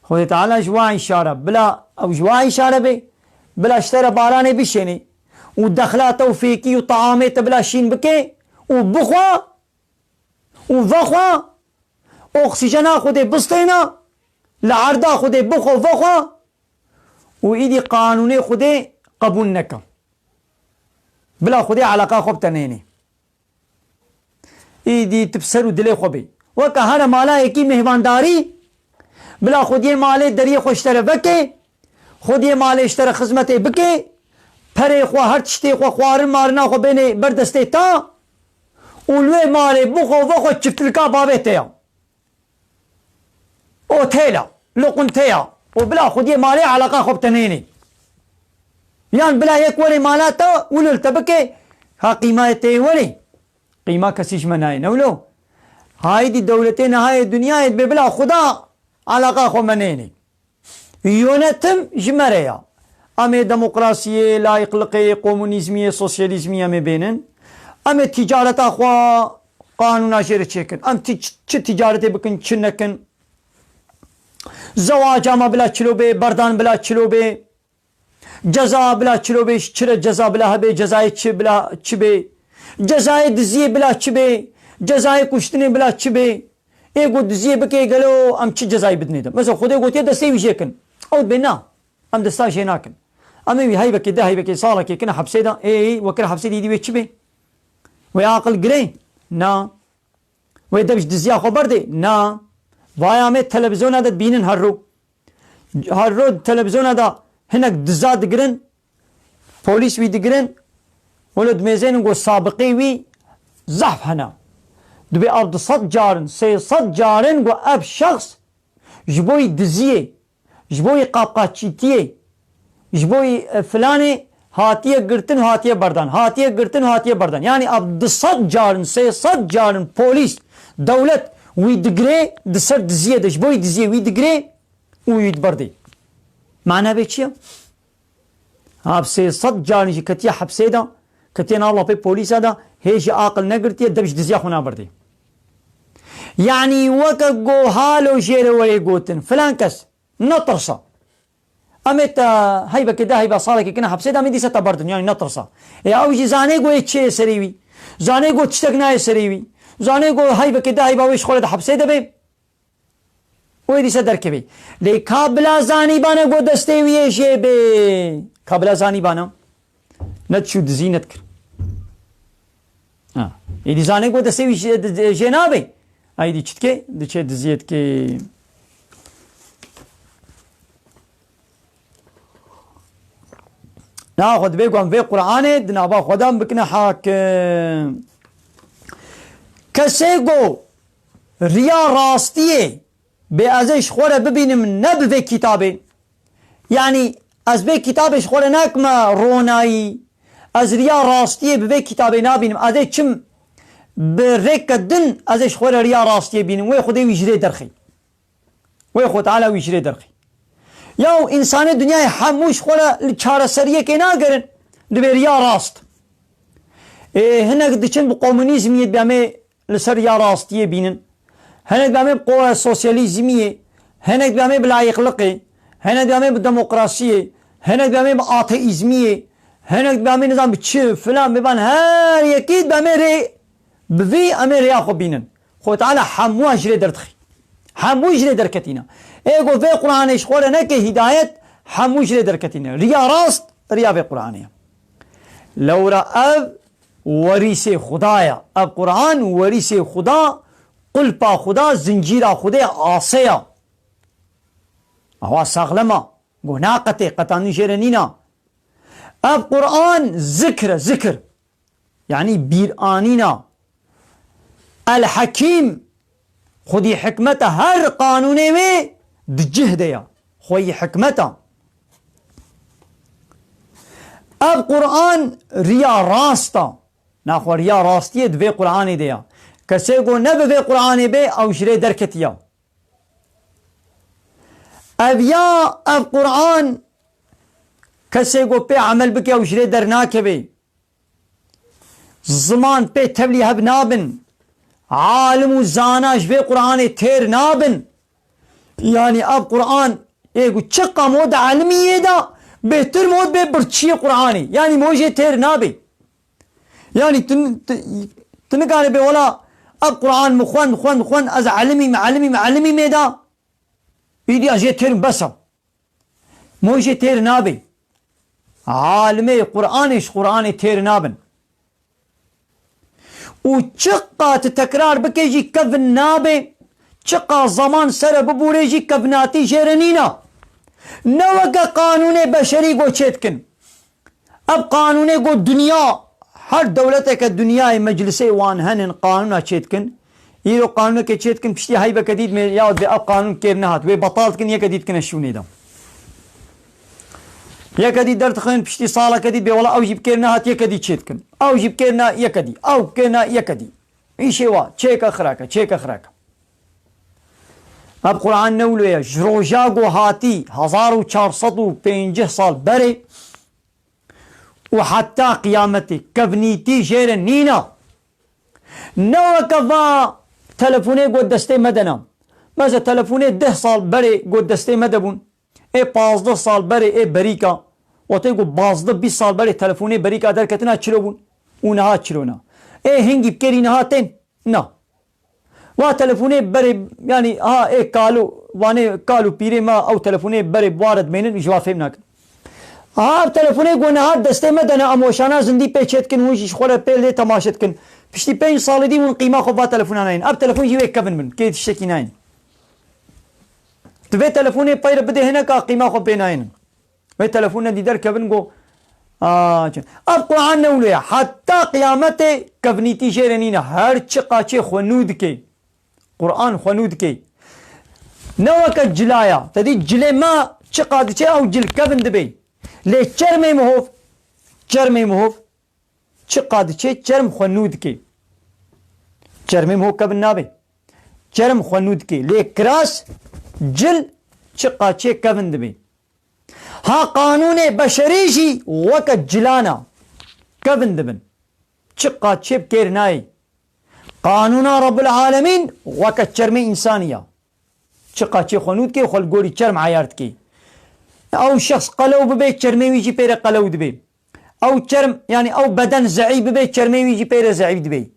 Xwedê Teala ji va îşa re, bila ew ji va îşa re bê, bila ji te re baranê bişênê û dexla te û fêkî û taamê te bila şîn bike û bixwe û vexwe, oksîjena Xwedê bistêne, li erda Xwedê bixwe vexwe û îdî qanûnê Xwedê qebûl neke. Bila Xwedê eleqa xwe bi te nênê. Îdî tu bi ser û dilê xwe bê. Weke here mala yekî mêhvandarî, bila xwediyê malê deriyê xwe ji te re veke, xwediyê malê ji te re xizmetê bike, perê xwe, her tiştê xwe, xwarin marina xwe bênê ber destê te û li wê malê bixwe vexwe çiftilka bavê te ya. Otela, loqunteya û bila xwediyê malê eleqa xwe bi te nênê. Yan bila yek were mala te û li te bike, ha qîmayê te yê were. Qîma kesî ji me nayê, ne wilo? Haydî dewletê nihayê dinyayê dibê bila Xuda eleqa xwe me nênê. Yönetim ji me re ya. Em ê demokrasiyê, layîqliqê, komunîzmiyê, sosyalîzmiyê em ê bênin. Em ê tîcareta xwe qanûna jê re çêkin. Em tî-, çi tîcaretê bikin, çi nekin. Zewaca me bila çilo bê, berdan bila çilo bê. Ceza bila çilo bê, çi re ceza bila hebe, cezayê çi bila çi bê? Cezayê diziyê bila çi bê? Cezayê kuştinê bila çi bê? Ê ku diziyê bike gelo em çi cezayê bidinê de? Mesela Xwedê gotiye destê wî jê kin. Ew dibê na. Em desta jê nakin. Em ê wî heyvekê de heyvekê salekê kine hepsê de. Ê, wekir hepsê dî dî wê çi bê? Wê aqil girê? Na. Wê dev ji diziya xwe berdê? Na. Vaya me televizyona de dibînin her ro. Her ro televizyona de hinek diza digirin, polîs wî digirin, welo dimêzênin ku sabiqê wî zehf hene. Dibê ev du sed carin, sê sed carin ku ev şexs ji bo yî diziyê, ji bo yî qapqaçîtiyê, ji bo yî, e, filanê hatiye girtin û hatiye berdan, hatiye girtin û hatiye berdan. Yanî ev du sed carin, sê sed carin polîs, dewlet wî digirê di ser diziyê de, ji bo yî diziyê wî digirê û wî diberdê. Mana vê çi ye? Ev sê sed carin jî ketiye hepsê de, ketiye nav lapê polîsa de, hê jî aqil negirtiye, dev ji diziya xwe naberdê. Yanî weke ku halo jê re were gotin, filan kes, netirsa. Em ê te heyvekê de heyva salekê kine hepsê de, em ê dîsa te berdin, yanî netirsa. Ê ew jî zanê ku ê çi yê serê wî. Zanê ku tiştek nayê serê wî. Zanê ku heyvekê de heyva wê ji xwe re di hepsê de bê. Wê dîsa derkevê. Lê ka bila zanîbane ku destê wî yê jê bê. Ka bila zanîbane. Ne diçû dizî nedikir. Ha. Êdî zanê ku destê wî jê, jê nabê. Êdî çi dikê? Diçe diziyê dikê. Na xwe dibê ku em vê Qur'anê di nava xwe de em bikine hakim. Kesê ku riya rastiyê bê ez ê ji xwe re bibînim ne bi vê kitabê. Yanî ez vê kitabê ji xwe re nakime ronayî. Ez riya rastiyê bi vê kitabê nabînim. Ez ê çim bi rêke din ez ê ji xwe re riya rastiyê bînim. Wê Xwedê wî ji rê derxî. Wê Xwe Teala wî ji rê derxî. Yaw însanê dinyayê hemû ji xwe re li çareseriyekê nagerin. Dibê riya rast. Ê, hinek diçin bi komunîzmiyê dibê em ê li ser riya rastiyê bînin. Hinek dibê em ê bi qo-, sosyalîzmiyê. Hinek dibê em ê bi layîqliqê. Hinek dibê em ê bi demokrasiyê. Hinek dibê em ê bi ateîzmiyê. Hinek dibê em ê nizam bi çi, filan, biban her yekî dibê em ê rê Bi vî em ê rêya xwe bînin. Xwe Teala hemûyan ji rê derdixî. Hemû ji rê derketîne. Ê ku vê Qur'anê ji xwe re neke hîdayet, hemû ji rê derketîne. Riya rast, riya vê Qur'anê ye. Lewra ev werîsê Xuda ye. Ev Qur'an werîsê Xuda, qulpa Xuda, zincîra Xwedê, asê ye. Ewa saxlema. Ku naqetê, qetandin jê re nîna. Ev Qur'an zikr e, zikr. Yanî bîranîna. El Hekîm, xwedî hikmeta her qanûnê wê di cih de ya. Xweyî hikmeta. Ev Qur'an riya rast a. Naxwe riya rastiyê di vê Qur'anê de ya. Kesê ku ne bi vê Qur'anê bê, ew ji rê derketiya. Ev ya, ev Qur'an, kesê ku pê emel bike ew ji rê dernakeve. Ziman pê tevlî hev nabin. Alim û zana ji vê Qur'anê têr nabin. Yanî ev Qur'an ê ku çiqa mod elimî yê de bêhtir mod bê birçiyê Qur'anê. Yanî mo jê têr nabê. Yanî tu, tu, tu nikarê bê wela ev Qur'an min xwend, xwend, xwend, ez elimî me, elimî me, elimî me da. Îdiya jê têr bes e. Mo jê têr nabê. Alimê Qur'anê ji Qur'anê têr nabin. Û çiqa tu tekrar bikê jî kevin nabê, çiqa zaman sere bibûrê jî kevnatî jê re nîna. Ne weke qanûnê beşerî go çê dikin. Ev qanûnê go dinya, her dewleteke dinyayê meclisê wan henin, qanûna çê dikin. Îro qanûneke çê dikin, piştî heyveke dî dimê, ya dibê ev qanûn kêr nehat. Wê betal dikin, yeke dî dikine şûnê de. Yeke dî derdixin, piştî saleke dî dibê wela ew jî bi kêr nehat, yeke dî çê dikin. Ew jî bi kêr ne yeke dî. Ew kêr ne yeke dî. Îşê wa, çêke xirake, çêke xirake. Ev Qur'an ne wilo ye. Ji roja go hatî, hezar û çar sed û pêncî sal berê, û heta qiyametê kevnîtî jê re nîna. Ne weke va telefonê got destê me de ne. Mesela telefonê deh sal berê got destê me de bûn. Ê pazdeh sal berê ê berîka. Wextê ku bazdeh bîst sal berê telefonê berîka derketina çilo bûn û niha çilo na. Ê hingî bi kêrî niha tên? Na. Wa telefonê berê, yanî ha ê kalo, vanê kal û pîrê me ew telefonê berê bi wa re dimênin, ji wa fêm nakin. Ha ev telefonê ku niha destê me de ne, em weşana zindî pê çêdikin, hûn jî ji xwe re pê lê temaşe dikin. Piştî pênc salî dî hûn qîma xwe va telefona nayên. Ev telefon jî wê kevin bin, kê tiştekî nayên. Tu vê telefonê pey re bidê hineka qîma xwe pê nayênin. Wê telefon nedî derkevin go, a, çi? Ev Quran ne wilo ye. Heta qiyametê kevnîtî jê re nîne. Her çiqa çê xwe nû dike. Quran xwe nû dike. Ne weke cila ya. Te dî cilê me çiqa diçe ew cil kevin dibe. Lê çermê mihov, çermê mihov çiqa diçe çerm xwe nû dike. Çermê mihov kevin nabe. Çerm xwe nû dike. Lê kiras, cil çiqa çê kevin dibe. Ha qanûnê beşerî jî weke cilana kevin dibin. Çiqa çê bi kêr nayê. Qanûna Rabbul Alemîn weke çermê însanî ya. Çiqa çê xwe nû dikê, xwe li gorî çerm eyar dikê. Ew şexs qelew bibe, çermê wî jî pê re qelew dibe. Ew çerm, yanî ew beden zeîf bibe, çermê wî jî pê re zeîf dibe.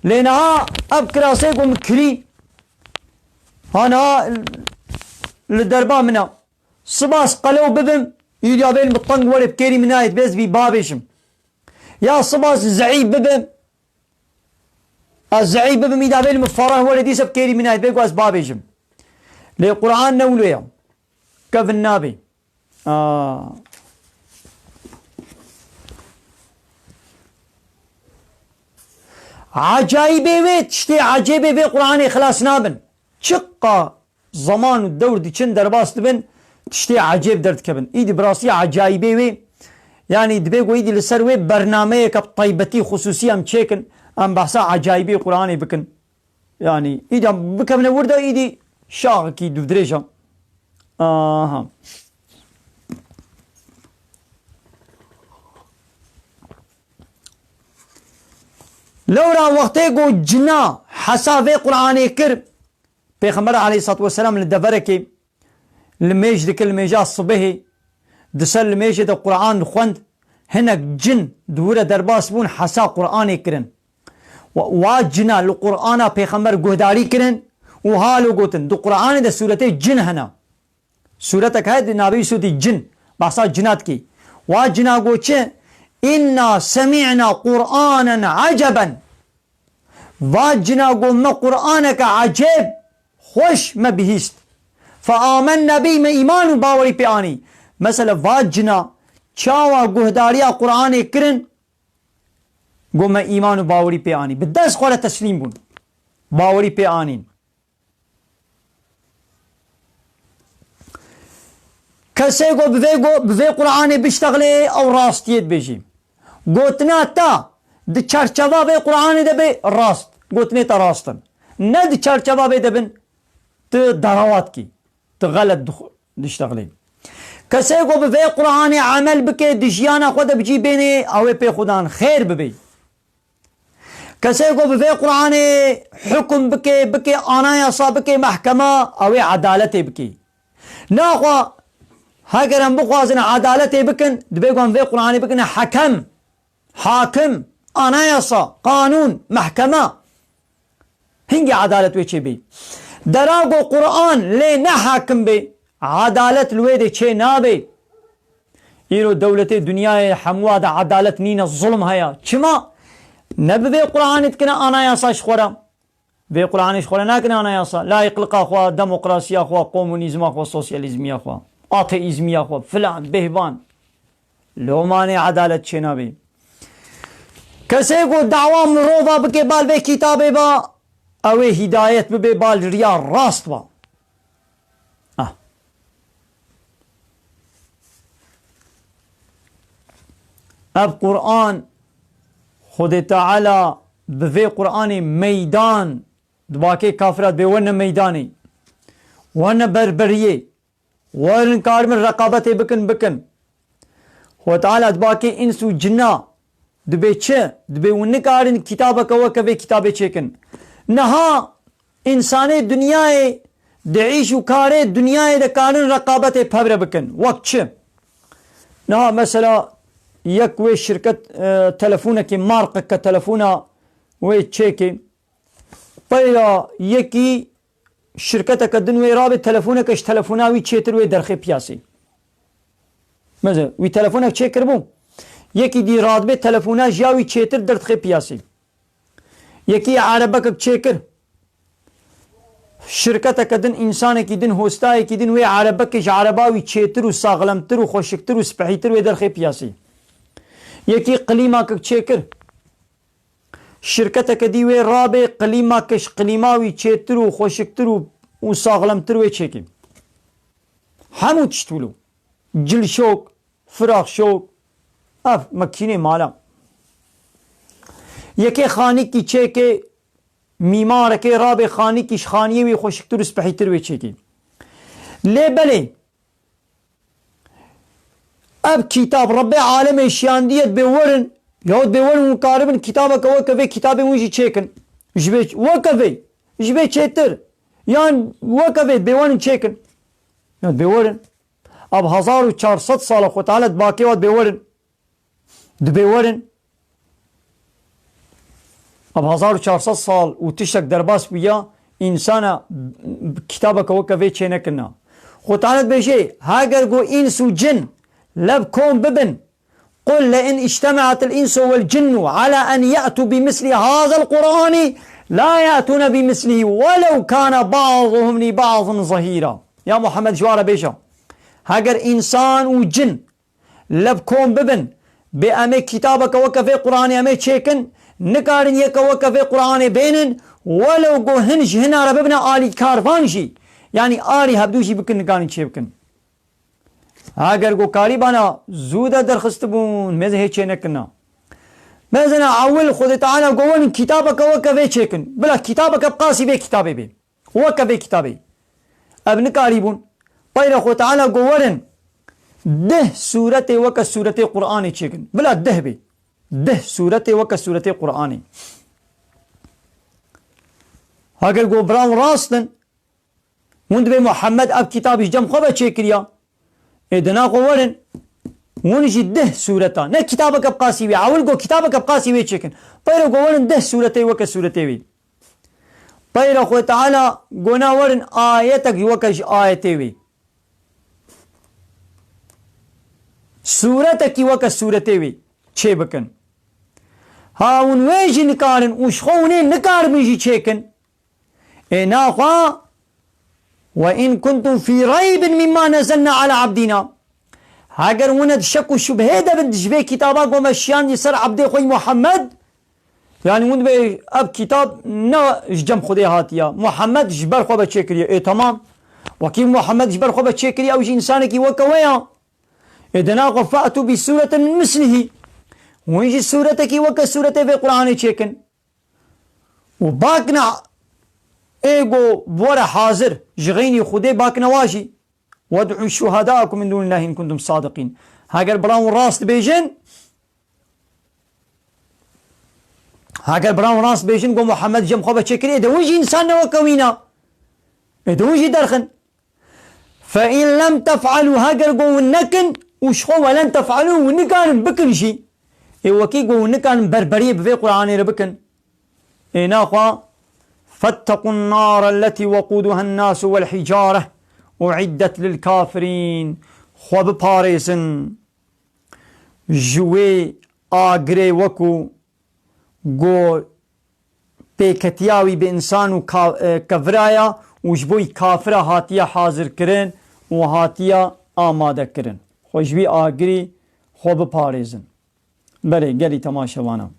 Lê niha ev kirasê ku min kirî, ha niha li derba min e. Sibas qelew bibim, îdiya bên bi teng were bi kêrî min nayê, dibê ez bî babêjim. Ya sibas zeîf bibim, ez zeîf bibim, îdiya bên min farah were dîse bi kêrî min nayê, dibê ku ez babêjim. Lê Quran ne wilo ye. Kevin nabe. Aa. Ecayîbê wê, tiştê ecêbê vê Quranê xilas nabin. Çiqa zaman û dewr diçin derbas dibin, tiştê ecêb derdikevin. Îdî bi rastî ecayîbê wê, yanî dibê ku îdî li ser wê bernameyeke bi taybetî xusûsî em çêkin, em behsa ecayîbê Quranê bikin. Yanî îdî em bikevine wir de îdî şaxekî dûvdirêj e. Aha. Lewra wextê ku cina hesa vê Quranê kir, Pêxember aleyhissalatu vesselam li deverekê limêj dikir, limêja sibehê, di ser limêjê de Quran dixwend, hinek cin di wir re derbas bûn, hesa Quranê kirin. Wa, wa cina li Qur'ana Pêxember guhdarî kirin û halo gotin, di Qur'anê de sûretê cin hene. Sûretek heye di navê wî sûretî cin, behsa cina dikî. Wa cina got çi? "Inna semî'na Qur'anen eceben." Va cina got, "Me Qur'aneke ecêb, xweş me bihîst. Fe amenne bî, me îman û bawerî pê anî." Mesela va cina çawa guhdariya Qur'anê kirin, got, "Me îman û bawerî pê anî." Bi dest xwe re teslîm bûn. Bawerî pê anîn. Kesê ku bi vê, ku bi vê Qur'anê biştexilê, ew rastiyê dibêjî. Gotina te di çarçeva vê Qur'anê de be rast. Gotinê te rast in. Ne di çarçeva vê de bin, tu derawat kî. Tu xelet dix-, diştexilê. Kesê ku bi vê Qur'anê emel bike, di jiyana xwe de bi cî bênê, ew ê pê xudan xêr bibe. Kesê ku bi vê Qur'anê hukum bike, bike anayasa, bike mehkema, ew ê edaletê bike. Naxwe heger em bixwazin edaletê bikin, dibê ku em vê Qur'anê bikine hekem, hakim, anayasa, qanûn, mehkema. Hingî edalet wê çêbê. Dera ku Qur'an lê ne hakim bê, edalet li wê de çê nabê. Îro dewletê dinyayê hemûa de edalet nîne, zulm heye. Çima? Ne bi vê Qur'anê dikine anayasa ji xwe re. Vê Qur'anê ji xwe re nakine anayasa. Layîqlika xwe, demokrasiya xwe, komunîzma xwe, sosyalîzmiya xwe, ateîzmiya xwe, filan, bêhvan. Lomanê edalet çênabê. Kesê ku dawa mirova bike bal vê kitabê ba, ew ê hîdayet bibe bal riya rast ba. Ah. Ev Qur'an, Xwedê Teala bi vê Qur'anê meydan dibakê kafira dibê werne meydanê. Werne berberiyê. Werin karibin reqabetê bikin, bikin. Xwe Teala dibakê îns û cina dibê çi? Dibê hûn nikarin kitabeke weke vê kitabê çêkin. Niha însanê dinyayê, di îş û karê dinyayê de karin reqabetê pevre bikin. Wek çi? Niha mesela yek wê şirket, e, telefonekê marqeke telefona wê çêkê. Peyra yekî şirketeke din wê rabê telefoneke ji telefona wî çêtir wê derxê piyasê. Mesela wî telefonek çêkiribû. Yekî dî radibê telefona ji ya wî çêtir derdixê piyasê. Yekî erebekek çêkir. Şirketeke din, însanekî din, hostayekî din wê erebekê ji ereba wî çêtir û saxlemtir û xweşiktir û spehîtir wê derxê piyasê. Yekî qilîmakek çêkir. Şirketeke dî wê rabê qilîmakek ji qilîma wî çêtir û xweşiktir û, û saxlemtir wê çêkê. Hemû tişt wilo. Cilşok, firaxşok, ev makînê mala. Yekê xanîkî çêkê, mîmarekê rabê xanîkî ji xaniyê wî xweşiktir û spehîtir wê çêkê. Lê belê, ev kitab Rebbê alemê şiyandiye dibê werin, yahut bê werin hûn karibin kitabeke weke vê kitabê hûn jî çêkin. Ji vê weke vê, ji vê çêtir, yan weke vê dibê werin çêkin. Yan dibê werin. Ev hezar û çar sed sala Xwe Teala di bakê wa dibê werin. Dibê werin. Ev hezar û çar sed sal û tiştek derbas bûya, însana kitabeke weke vê çênekirina. Xwe Teala dibêje, heger ku îns û cin lev kom bibin, قل لئن اجتمعت الإنس والجن على أن يأتوا بمثل هذا القرآن لا يأتون بمثله ولو كان بعضهم لبعض ظهيرا. Ya Muhammed, ji wan re bêje, heger însan û cin lev kom bibin, bê em ê kitabeke weke vê Quranê em ê çêkin, nikarin yeke weke vê Quranê bênin, welew ku hin ji hina re bibine alîkarvan jî, yanî alî hevdû jî bikin, nikarin çê bikin. Heger ku karîbana zû de derxistibûn, mêze hê çê nekirina. Mezena ewil Xwedê Teala ku werin kitabeke weke vê çêkin. Bila kitabeke bi qasî vê kitabê bê. Weke vê kitabê. Ev nikarîbûn. Peyre Xwedê Teala ku werin deh sûretê weke sûretê Quranê çêkin. Bila deh bê. Deh sûretê weke sûretê Quranê. Heger ku bira wan rast in, hûn dibê Muhammed ev kitabî ji cem xwe ve çêkiriya. Ê dina xwe werin. Hûn jî deh sûreta. Ne kitabeke bi qasî wê. Ewil got kitabeke bi qasî wê çêkin. Peyre got werin deh sûretê weke sûretê wê. Peyre Xwedê Teala got na werin ayetek ji weke ji ayetê wê. Sûretekî weke sûretê wê çê bikin. Ha hûn wê jî nikarin û ji xwe hûn ê nikaribin jî çêkin. Ê naxwe, "Ve in kuntum fî reybin mimma nezelna ala abdina." Heger hûn di şek û şubhê de bin ji vê kitaba ku me şiyandî ser ebdê xwe yî Muhammed, yanî hûn dibê ev kitab ne ji cem Xwedê hatiya. Muhammed ji ber xwe ve çêkiriye. Ê temam. Wekî Muhammed ji ber xwe ve çêkiriye, ew jî însanekî weke we ya. Ê dina xwe fe'tû bi sûretin min mislihî. Hûn jî sûretekî weke sûretê vê Quranê çêkin. Û bakna ê go were hazir ji xeynî Xwedê bakna wa jî. "Wed'u şuhadaakum min dûnillâhi in kuntum sadiqîn." Heger bira wan rast bêjin, heger bira wan rast bêjin, go Muhammed cem xwe ve çêkirî, ê de hûn jî însan ne weke wîna. Ê de hûn jî derxin. "Fe in lem tef'alû", heger go hûn nekin û ji xwe "we len tef'alû", hûn nikarin bikin jî. Ê wekî go hûn nikarin berberiyê bi vê Quranê re bikin. Ê naxwe, "Fettequn nara lletî weqûduhen nasu wel hicare, uiddet lil kafirîn." Xwe biparêzin ji wê agirê wekû go pêketiya wî bi însan û ka-, e, keviraya û ji bo kafira hatiye hazirkirin û hatiye amadekirin. Xwe ji wî agirî xwe biparêzin. Belê, gelî temaşevana.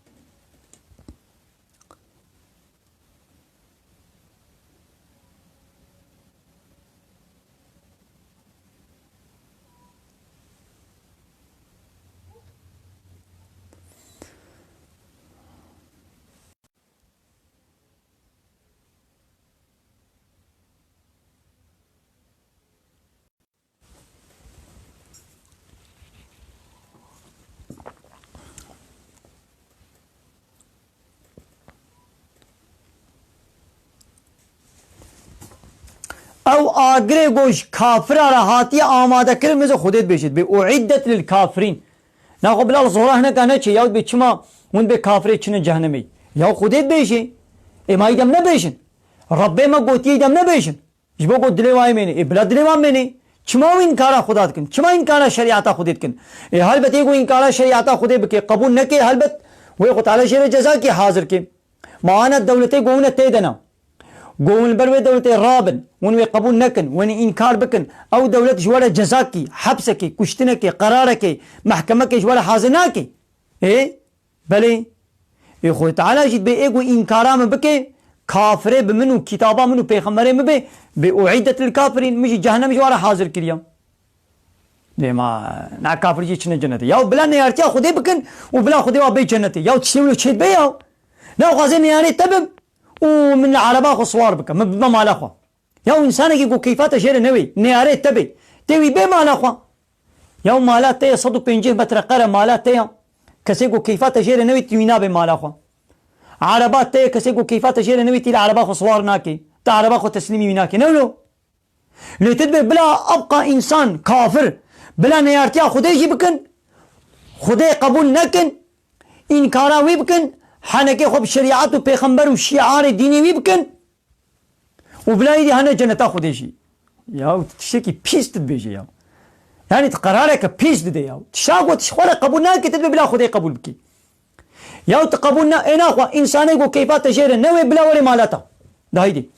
Ew agirê ku ji kafira re hatiye amadekirin, min zî Xwedê dibêjit, bê uiddet lil kafirîn. Naxwe bila li zora hineka neçê, yahut bê çima hûn bê kafirê çine cehennemê. Ya Xwedê dibêjê, ê ma îdem nebêjin. Rebbê me gotiye îdem nebêjin. Ji bo ku dilê wa mênê. Ê bila dilê wan mênê. Çima wî înkara Xuda dikin? Çima înkara şerîeta Xwedê dikin? Ê helbet ê ku înkara şerîeta Xwedê bike, qebûl neke, helbet wê Xwe Teala jê re cezakî hazir ke. Ma ana dewletê ku hûn e tê de ne. Ku hûn li ber wê dewletê rabin, hûn wê qebûl nekin, hûn înkar bikin, ew dewlet ji we re cezakî, hepsekê, kuştinekê, qerarekê, mehkemekê ji we re hazir nake. Ê? Belê. Ê Xwedê Teala jî dibê ê ku înkara min bike, kafirê bi min û kitaba min û pêxemberê min bê, bê uiddet lil kafirîn, min jî cehennem ji wan re hazir kiriye. Dê ma na kafir jî çine cennetê. Ya bila neyartiya Xwedê bikin û bila Xwedê wa bê cennetê. Ya tiştê wilo çê dibe ya. Naxwaze neyarê te bim û min li ereba xwe siwar bike. Min bibe mala xwe. Ya û însanekî ku keyfa te jê re newê, neyarê te bê. Tê wî bê mala xwe. Ya û mala te ye sed û pêncî metreqere mala te ye. Kesê ku keyfa te jê re newê, tê wî nabê mala xwe. Ereba te ye, kesê ku keyfa te jê re newê, tê li ereba xwe siwar nake. Te ereba xwe teslîmî wî nake. Ne wilo? Lê tu dibê bila ebqa însan kafir, bila neyartiya Xwedê jî bikin, Xwedê qebûl nekin, înkara wî bikin, henekê xwe bi şerîet û pêxember û şiarê dînê wî bikin. Û bila êdî hene ceneta Xwedê jî. Ya tiştekî pîs tu dibêjî ya. Yanî tu qerareke pîs didê ya. Tişta ku tu ji xwe re qebûl nake, tu dibê bila Xwedê qebûl bikî. Ya tu qebûl na, ê naxwe, însanê ku keyfa te jê re newê, bila were mala te. Da hêdî.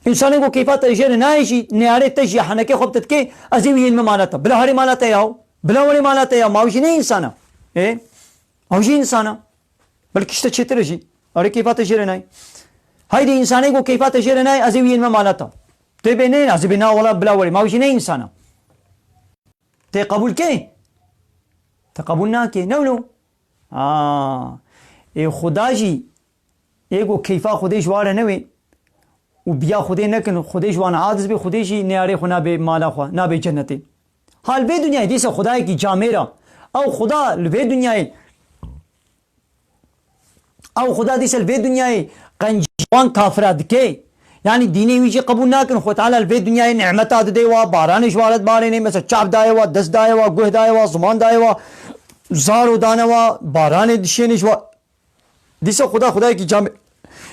Însanê ku keyfa te jê re nayê jî, neyarê te jî, henekê xwe bi te dikê, ez ê wî yên me mala te. Bila herê mala te ya. Bila were mala te ya. Ma ew jî ne însan e. Ê? Ew jî însan e. Belkî ji te çêtir e jî. Erê keyfa te jê re nayê. Haydê însanê ku keyfa te jê re nayê, ez ê wî yên me mala te. Tê bê nê, ez ê bê na wela bila werê. Ma ew jî ne însan e. Tê qebûl kê? Te qebûl nake. Ne wilo? Aa. Ê Xuda jî, ê ku keyfa Xwedê ji wan re newê û biya Xwedê nekin, Xwedê ji wan aciz bê, Xwedê jî neyarê xwe nabe mala xwe, nabe cennetê. Ha li vê dinyayê dîse Xwedayekî camêr e. Ew Xuda li vê dinyayê Ew Xuda dîse li vê dinyayê qencî wan kafira dike. Yanî dînê wî jî qebûl nakin. Xwe Teala li vê dinyayê nîmeta dide wa, baranê ji wan re dibarêne. Mesela çav daye wa, dest daye wa, guh daye wa, ziman daye wa, zaro dane wa, baranê dişêne ji wa. Dîse Xuda, Xudayekî cam.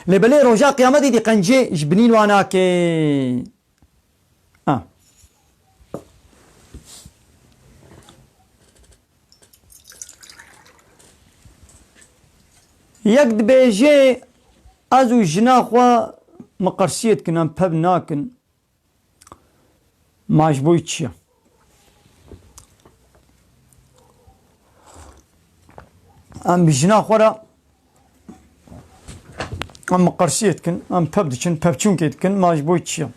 Lê belê roja qiyametê dî qencê ji binîn wa nake. Ha. Yek dibêje, ez û jina xwe miqersiyê dikin, em peb nakin. Ma ji bo çi ye? Em bi jina xwe re em miqersiyê dikin, em peb diçin, pevçûnkê dikin, ma ji bo çi ye?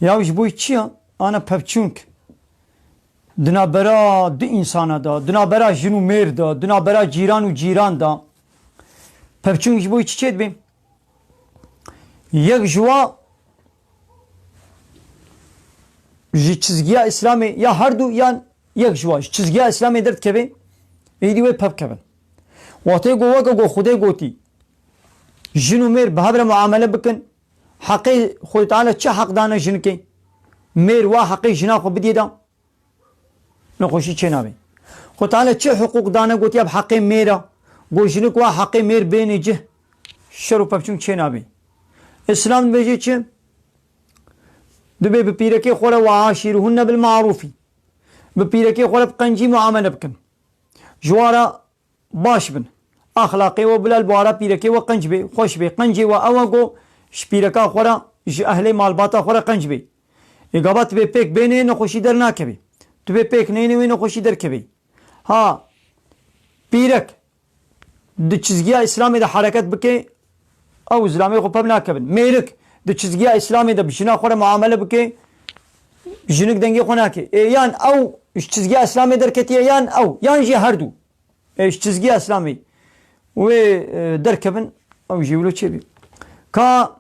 Ya ji bo çi ye? Ana pevçûnk di navbera du însana de, di navbera jin û mêr de, di navbera cîran û cîran de, pevçûnk ji bo çi çêdibe? Yek ji wa ji çizgiya Îslamê ya her du yan yek ji wa ji çizgiya Îslamê derdikeve, êdî wê pevkevin. Wextê ku weke ku Xwedê gotî, jin û mêr bi hev re muamele bikin, heqê Xwedê Teala çi heq dane jinikê? Mêr wa heqê jina xwe bidiyê de? Nexweşî çênabe. Xwe Teala çi hiqûq dane gotiye bi heqê mêr e? Got jinik wa heqê mêr bênê cih. Şer û pevçûn çênabe. Îslam dibêje çi? Dibê bi pîrekê xwe re "Ve aşîruhunne bil marûfî." Bi pîrekê xwe re bi qencî muamele bikin. Ji wan re baş bin. Axlaqê we bila li wara pîrekê we qenc bê, xweş bê. Qencê we ew e ku ji pîreka xwe re, ji ehlê malbata xwe re qenc bê. Ê gava tu bê pêk bênê, nexweşî dernakevê. Tu bê pêk neyne wê nexweşî derkevê. Ha, pîrek di çizgiya Îslamê de hereket bike, ew zilamê xwe peb nakevin. Mêrik di çizgiya Îslamê de bi jina xwe re muamele bike, jinik dengê xwe nake. Ê yan ew ji çizgiya Îslamê derketiye, yan ew, yan jî her du. Ê, ji çizgiya Îslamê wê, e, derkevin, ew jî wilo çêbî. Ka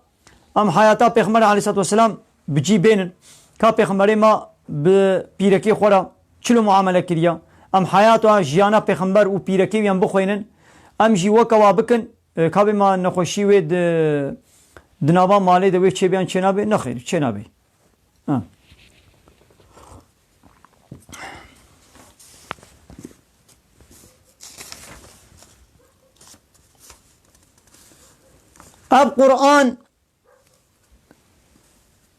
em heyata Pêxember aleyhissalatu vesselam bi cî bênin, ka Pêxemberê me bi pîrekê xwe re çilo muamele kiriya, em heyata jiyana Pêxember û pîrekê wî em bixwînin, em jî weke wa bikin, e, ka bê me nexweşî wê di, Di nava malê de wê çêbiyan çênabê? Nexêr, çênabê. Ha. Ev Qur'an,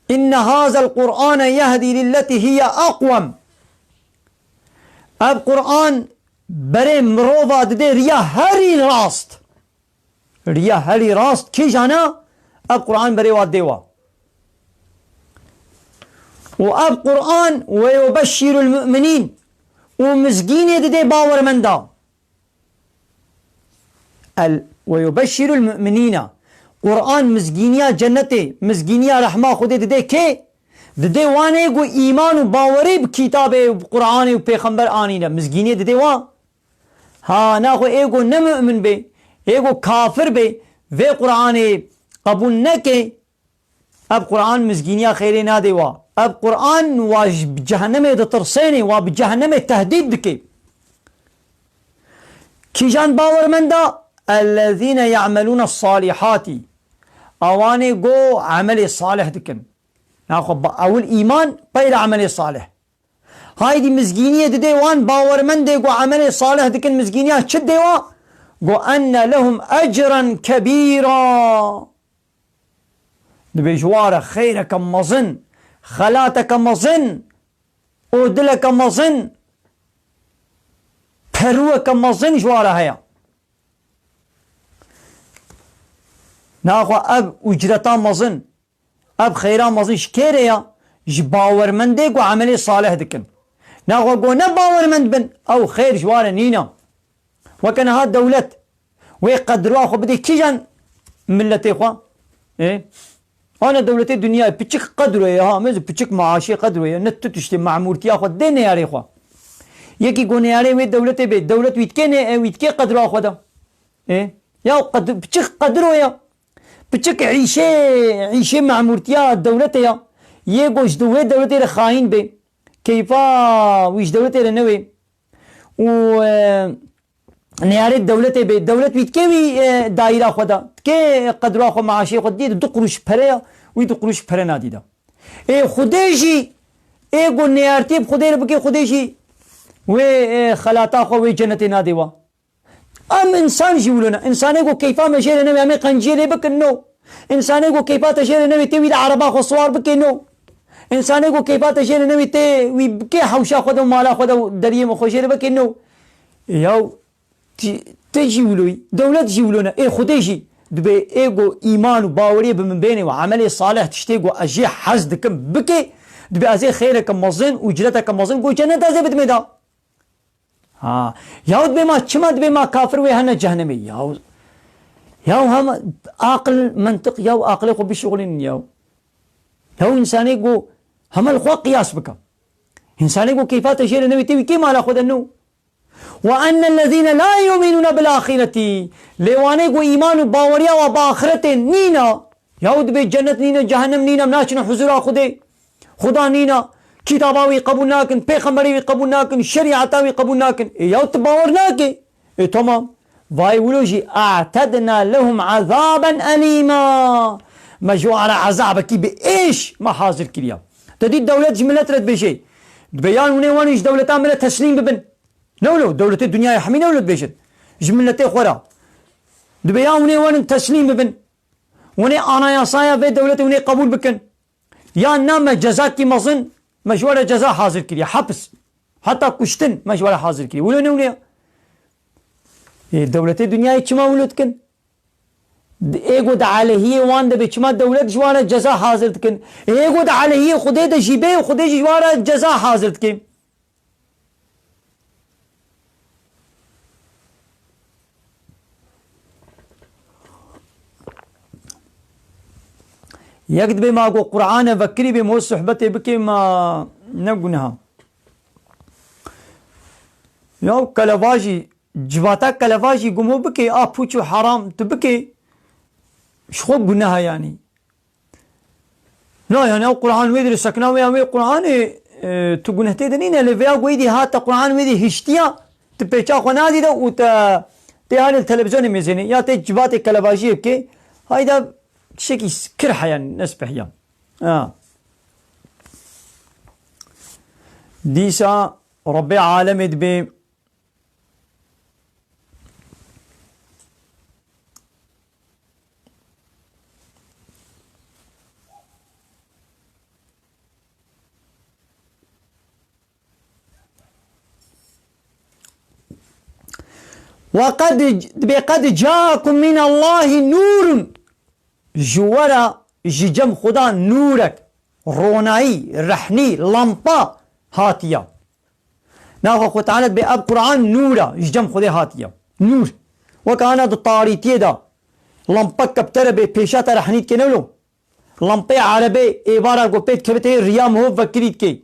inne hazel Qur'ane yehdi lilleti hiye aqwem. Ev Qur'an berê mirova didê riya herî rast. Riya herî rast kîjan e? Ev Qur'an berê wa dê wa. Û ev Qur'an ve yubeşşirul mu'minîn û mizgînê didê bawermenda. El ve yubeşşirul mu'minîna. Qur'an mizgîniya cennetê, mizgîniya rehma Xwedê didê kê? Didê wanê ku îman û bawerî bi kitabê û bi Qur'anê û pêxember anîne. Mizgîniyê didê wan. Ha, naxwe ê ku ne mu'min bê, ê ku kafir bê, vê Qur'anê qebûl neke, ev Qur'an mizgîniya xêrê nadê wa. Ev Qur'an wa ji cehennemê ditirsênê, wa bi cehennemê tehdîd dike. Kîjan bawermenda? Ellezîne ya'melûne salihati. Awanê go emelê salih dikin. Naxwe ba-, ewil îman, peyre emelê salih. Haydî mizgîniyê didê wan bawermendê ku emelê salih dikin, mizgîniya çi dê wa? Go enne lehum ecren kebîra. Dibê ji wa re xeyreke mezin, xelateke mezin, odileke mezin, perûweke mezin ji wa re heye. Naxwe ev ucreta mezin, ev xeyra mezin ji kê re ya? Ji bawermendê ku emelê salih dikin. Naxwe ku ne bawermend bin, ew xeyr ji wa re nîne. Weke niha dewlet wê qedra xwe bidê kîjan miletê xwe? Ê? Ana dewletê dinyayê piçik qedro ye ha, mêz piçik maaşê qedro ye, ne tu tiştê memûrtiya xwe dê neyarê xwe. Yekî ku neyarê wê dewletê bê, dewlet wî dikê ne, e, wî dikê qedra xwe de. Ê? Ya qed-, piçik qedro ye. Piçik îşê, îşê memûrtiya dewletê ya. Yê ku ji wê dewletê re xayîn bê. Keyfa wî ji dewletê re newê. Û, e, neyarê dewletê bê. Dewlet wî dikê wî, e, daîra xwe de. Dikê qedra xwe, maaşê xwe didî du quruş pere ya. Wî du quruş pere nadî de. Ê Xwedê jî, ê ku neyartiyê bi Xwedê re bike, Xwedê jî wê, e, xelata xwe, wê cenetê nadê wa. Em însan jî wilo ne. Însanê ku keyfa me jê re newê, em ê qenciyê lê bikin, no. Însanê ku keyfa te jê re newê, tê wî li ereba xwe siwar bikê, no. Însanê ku keyfa te jê re newê, tê wî bikê hewşa xwe de û mala xwe de û deriyê me xwe jê re bikê, no. Yaw, ti-, te jî wilo yî, dewlet jî wilo ne. Ê Xwedê jî dibê ê ku îman û baweriyê bi min bênê û emelê salih, tiştê ku ez jê hez dikim, bikê, dibê ez ê xeyreke mezin û ucreteke mezin ku cennet ez ê bidimê da. Ha, yaw dibê ma, çima dibê ma kafir wê hene cehennemê? Yaw, yaw hem aqil, mentiq, yaw aqilê xwe bişuxulînin yaw. Yaw însanê ku hema li xwe qiyas bike. Însanê ku keyfa te jê re newê tê wî kê mala xwe de no. Ve ennellezîne la yu'minûne bil axireti. Lê wanê ku îman û baweriya wa bi axiretê nîna, Yaw dibê cennet nîne, cehennem nîne, em naçine huzura Xwedê. Xuda nîne, kitaba wî qebûl nakin, pêxemberê wî qebûl nakin, şerîeta wî qebûl nakin. Ê yaw tu bawer nake. Ê tamam. Vay wilo jî, a'tedna lehum azaben elîma. Me ji wan re ezabekî bi êş me hazir kiriye. Te dît dewlet ji milet re dibêje. Dibê yan hûnê wan ji dewleta me re teslîm bibin. Ne wilo, dewletê dinyayê hemî ne wilo dibêjin. Ji miletê xwe re. Dibê yan hûnê wan teslîm bibin. Hûn ê anayasaya vê dewletê hûn ê qebûl bikin. Yan na me cezakî mezin, me ji we re ceza hazir kiriye. Hepis. Heta kuştin me ji we re hazir kiriye. Wilo ne wilo ye? Ê, dewletê dinyayê çima wilo dikin? Ê ku di aleyhiyê wan de be, çima dewlet ji wan re ceza hazir dikin? Ê ku di aleyhiyê Xwedê de jî be, Xwedê jî ji wan re ceza hazir dike. Yek dibê ma ku Qur'ane vekirî bê, ma sohbetê bikê, ma ne guneha. Ya kelevajî, civata kelevajî gumo bikê, a pûç û heram tu bikê, ji xwe guneha yanî. Na, yani ew Qur'an wê dirê sekna wê, wê Qur'anê, e, tu guneh tê de nîne, lê vêya ku êdî hate Qur'an wê dî hiştiya, tu pêça xwe nadî de û te tê halê li televîzyonê mêzênê, ya tê civatê kelebajiyê bikê, hayda Tiştekî s-, kir heya, ne spihiya. Ha. Dîsa Rebbê alemê dibê. Ve qed, dibê qed ca'akum minallahî nûrun. Ji we re ji cem Xuda nûrek, ronayî, rehnî, lampa hatiya. Naxa Xwe Teala dibê ev Quran nûr e, ji cem Xwedê hatiye. Nûr. Weke ana di tarîtiyê de lampek ke bi te re bê pêşa te rehnî dike ne wilo? Lampeyê erebê êvara ku pê dikeve tê riya mihov vekirî dikê.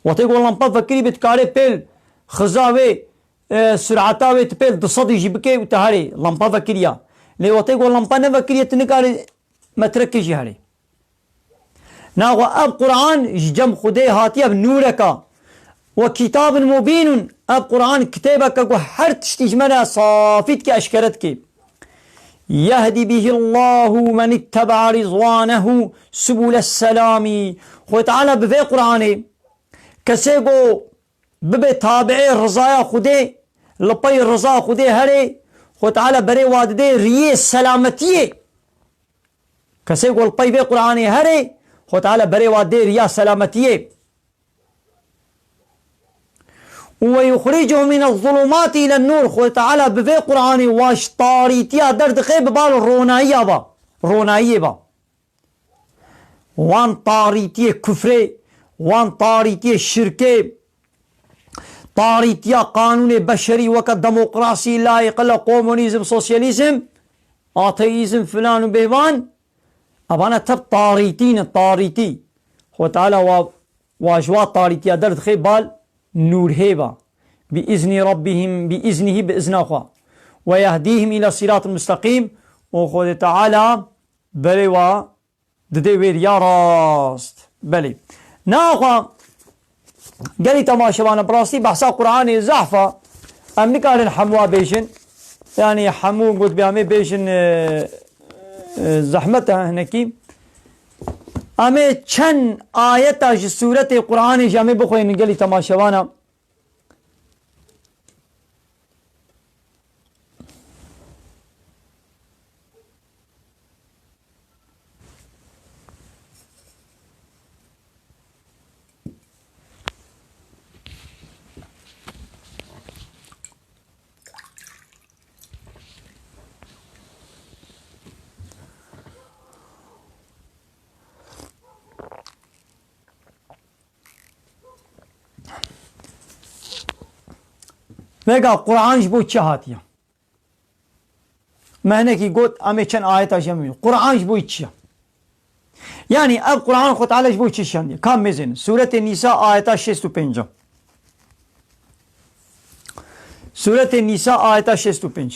Wextê ku lampa vekirî bê dikarê pêl xiza wê, e, surata wê tu pêl du sedî jî bikê û te herê lampa vekiriya. Lê wextê ku lampa nevekiriye tu nikarê metrekê jî herê. Naxwe ev Quran ji cem Xwedê hatiye bi nûreka. Ve kitabin mubînun, ev Quran kitêbeke ku her tiştî ji me re safî dike, eşkere dike. Yehdî bihî Allahu men itteba rizwanehu subule selamî. Xwedê Teala bi vê Quranê kesê ku bibe tabiê rizaya Xwedê, li pey riza Xwedê herê, Xwedê Teala berê wa didê riyê selametiyê. Kesê ku li pey vê Quranê herê, Xwedê Teala berê wa dê riya selametiyê. Û ve yuxricuhu mine zulumati ile nur. Xwedê Teala bi vê Quranê wa ji tarîtiya derdixe bi bal ronayiya va. Ronayiyê va. Wan tarîtiyê kufrê, wan tarîtiyê şirkê, tarîtiya qanûnê beşerî weke demokrasî, layîqile, komunîzm, sosyalîzm, ateîzm filan û bêvan, evana tev tarîtî ne, tarîtî. Xwe Teala wa, wa ji wa tarîtiya derdixe bal nûrhê va. Bi îznî Rabbihim, bi îznihî, bi îzna xwe. Ve yehdîhim îla sîratil musteqîm. Û Xwedê Teala berê wa didê wê riya rast. Belê. Naxwe gelî temaşevana bi rastî behsa Qur'anê zehf e. Em nikarin hemû bêjin. Yanî hemû got bê em ê bêjin, e, e, zehmet e hinekî. Em ê çend ayeta ji sûretê Qur'anê jî em ê bixwînin gelî temaşevana. Vêga Qur'an ji bo çi hatiye? Me hinekî got, em ê çend ayeta jî em bibînin. Qur'an ji bo çi ye? Yanî ev Qur'an Xwe Teala ji bo çi şandiye? Ka em mêzênin. Sûretê Nîsa ayeta şêst û pênc. Sûretê Nîsa ayeta şêst û pênc.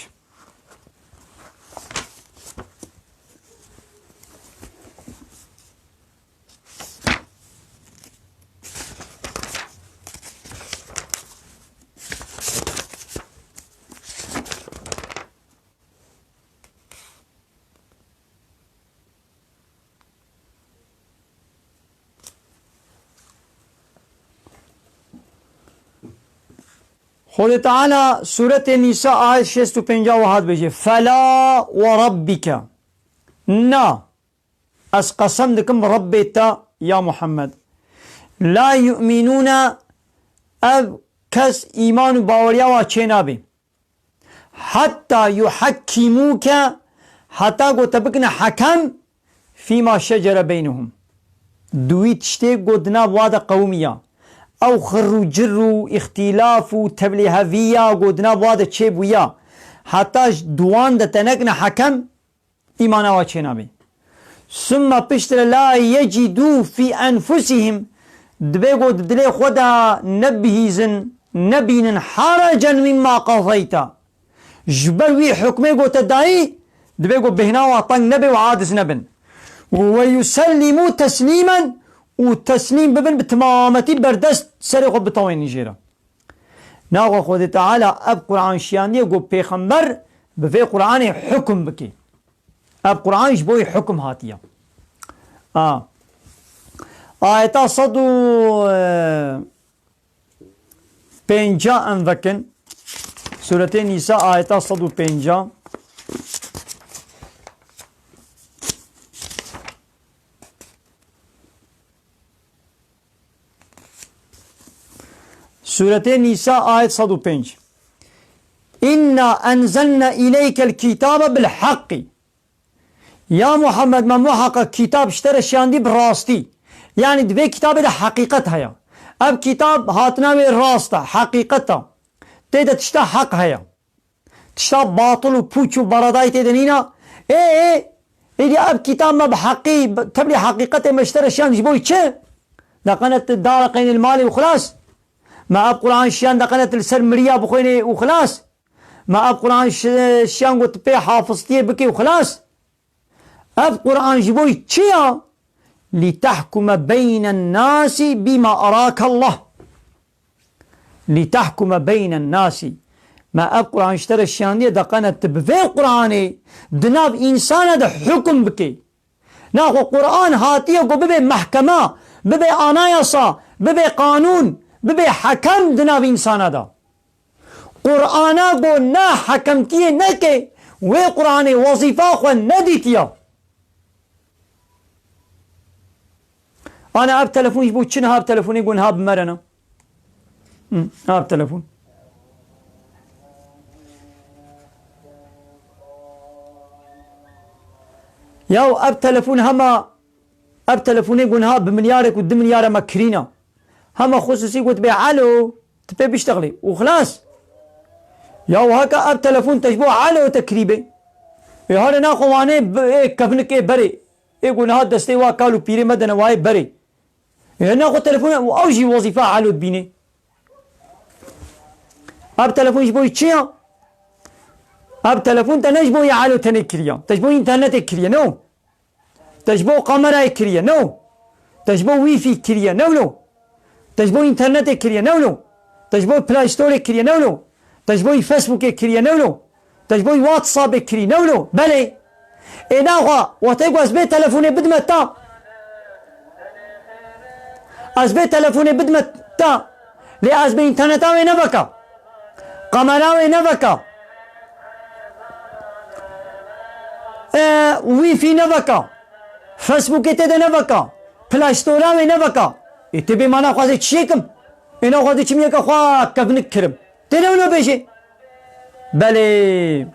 Xwedê Teala Sûretê Nîsa ayet şêst û pênc wiha dibêje, Fela ve rabbike. Na, ez qesem dikim bi Rebbê te ya Muhammed. La yu'minûne, ev kes îman û baweriya wa çênabe. Hetta yuhakkimûke, heta ku te bikine hekem, fîma şecere beynehum. Di wî tiştê ku di nav wa de qewimiya. Ew xir û cir û îxtîlaf û tevlîheviya ku di nav wa de çêbûya. Heta ji di wan de te nekine hekem, îmana wa çênabe. Sümme piştre la yecidû fî enfusihim, dibê ku di dilê xwe de nebihîzin, nebînin harecen mimma qezeyte. Ji ber wî hukmê ku te dayî, dibê ku bêhna wa teng nebe û aciz nebin. Ve yusellimû teslîmen, û teslîm bibin bi timametî berdest serê xwe bitewênin jê re. Naxwe Xwedê Teala ev Qur'an şiyandiye ku pêxember bi vê Qur'anê hukm bike. Ev Quran ji bo wî hukum hatiye. A. Ayeta sed û pêncî em vekin. Sûretê Nîsa ayeta sed û pêncî. Sûretê Nîsa ayet sed û pênc. "Inna enzelna ileykel kitabe bil haqqi." Ya Muhammed, me muheqeq kitab ji te re şiyandî bi rastî. Yanî di vê kitabê de heqîqet heye. Ev kitab hatina wê rast e, heqîqet e. Tê de tişta heq heye. Tişta batil û pûç û beredayî tê de nîne. Ê, ê, êdî ev kitab me bi heqî, bi, teblî heqîqetê me ji te re şiyand ji bo çi? Deqene tu dareqênê li malê û xilas. Me ev Quran şiyan deqene tu li ser miriya bixwênê û xilas. Me ev Quran şi-, şiyan got tu pê hafiztiyê bikê û xilas. Ev Quran ji bo çi ya? "Li tehkume beynen nasi bîma arake Allah." "Li tehkume beynen nasi." Me ev Quran ji te re şiyandiye, deqene tu bi vê Quranê di nav însana de hukum bikê. Naxwe Quran hatiye ku bibe mehkema, bibe anayasa, bibe qanûn, bibe hekem di nav însana de. Qur'ana ku ne hekemtiyê neke, wê Qur'anê wezîfa xwe nedîtiya. Ana ev telefon ji bo çi niha ev telefonê ku niha bi me re ne? Hı, ev telefon. Yaw ev telefon hema, ev telefonê ku niha bi milyarek û du milyara me kirîna. Hema xusûsî got bê alo, tu pê biştexlî û xilas. Ya heka ev telefon te ji bo alo te kirî bê. Ê hare naxwe wanê bi-, ê kevnik ê berê. Ê ku niha destê wa kal û pîrê me de newayê berê. Ê naxwe telefon û ew jî wezîfa alo dibînê. Ev telefon ji bo çi ya? Ev telefon te ne ji bo ya alo tenê kiriya. Te ji bo înternetê kiriye, no? Te ji bo kamerayê kiriye, no. Te ji bo Wi-Fi kiriye, no, no. Te ji bo înternetê kiriye, no, no. Te ji bo Play Storeê kiriye, no, no. Te ji bo Facebookê kiriye, no, no. Te ji bo WhatsAppê kirî, no, no. Belê. Ê naxwe, wextê ku ez bê telefonê bidime ta. Ez bê telefonê bidime ta. Lê ez bi înterneta wê neveka. Kamera wê neveka. E, Wi-Fi neveka. Facebookê tê de neveka. Play Store'a wê neveka. Ê tê bê ma naxwazê çi yê kim? Ê naxwazê çi yeka xwe kevnik kirim. Tê de wilo bêjê. Belê.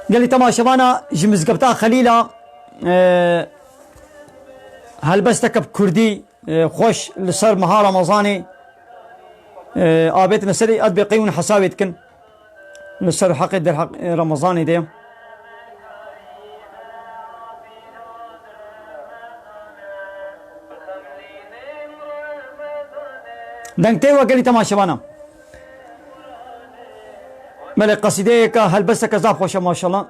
Gelî temaşevana ji Mizgefta Xelîla, e, helbesteke bi kurdî, e, xweş li ser meha Remezanê, e, avêtine serê, ez bê qey hûn hesabê dikin. Li ser heqê derheq, e, Remezanê de. Deng tê we gelî temaşevana. Belê qesîdeyeke helbesteke zaf xweş e maşallah.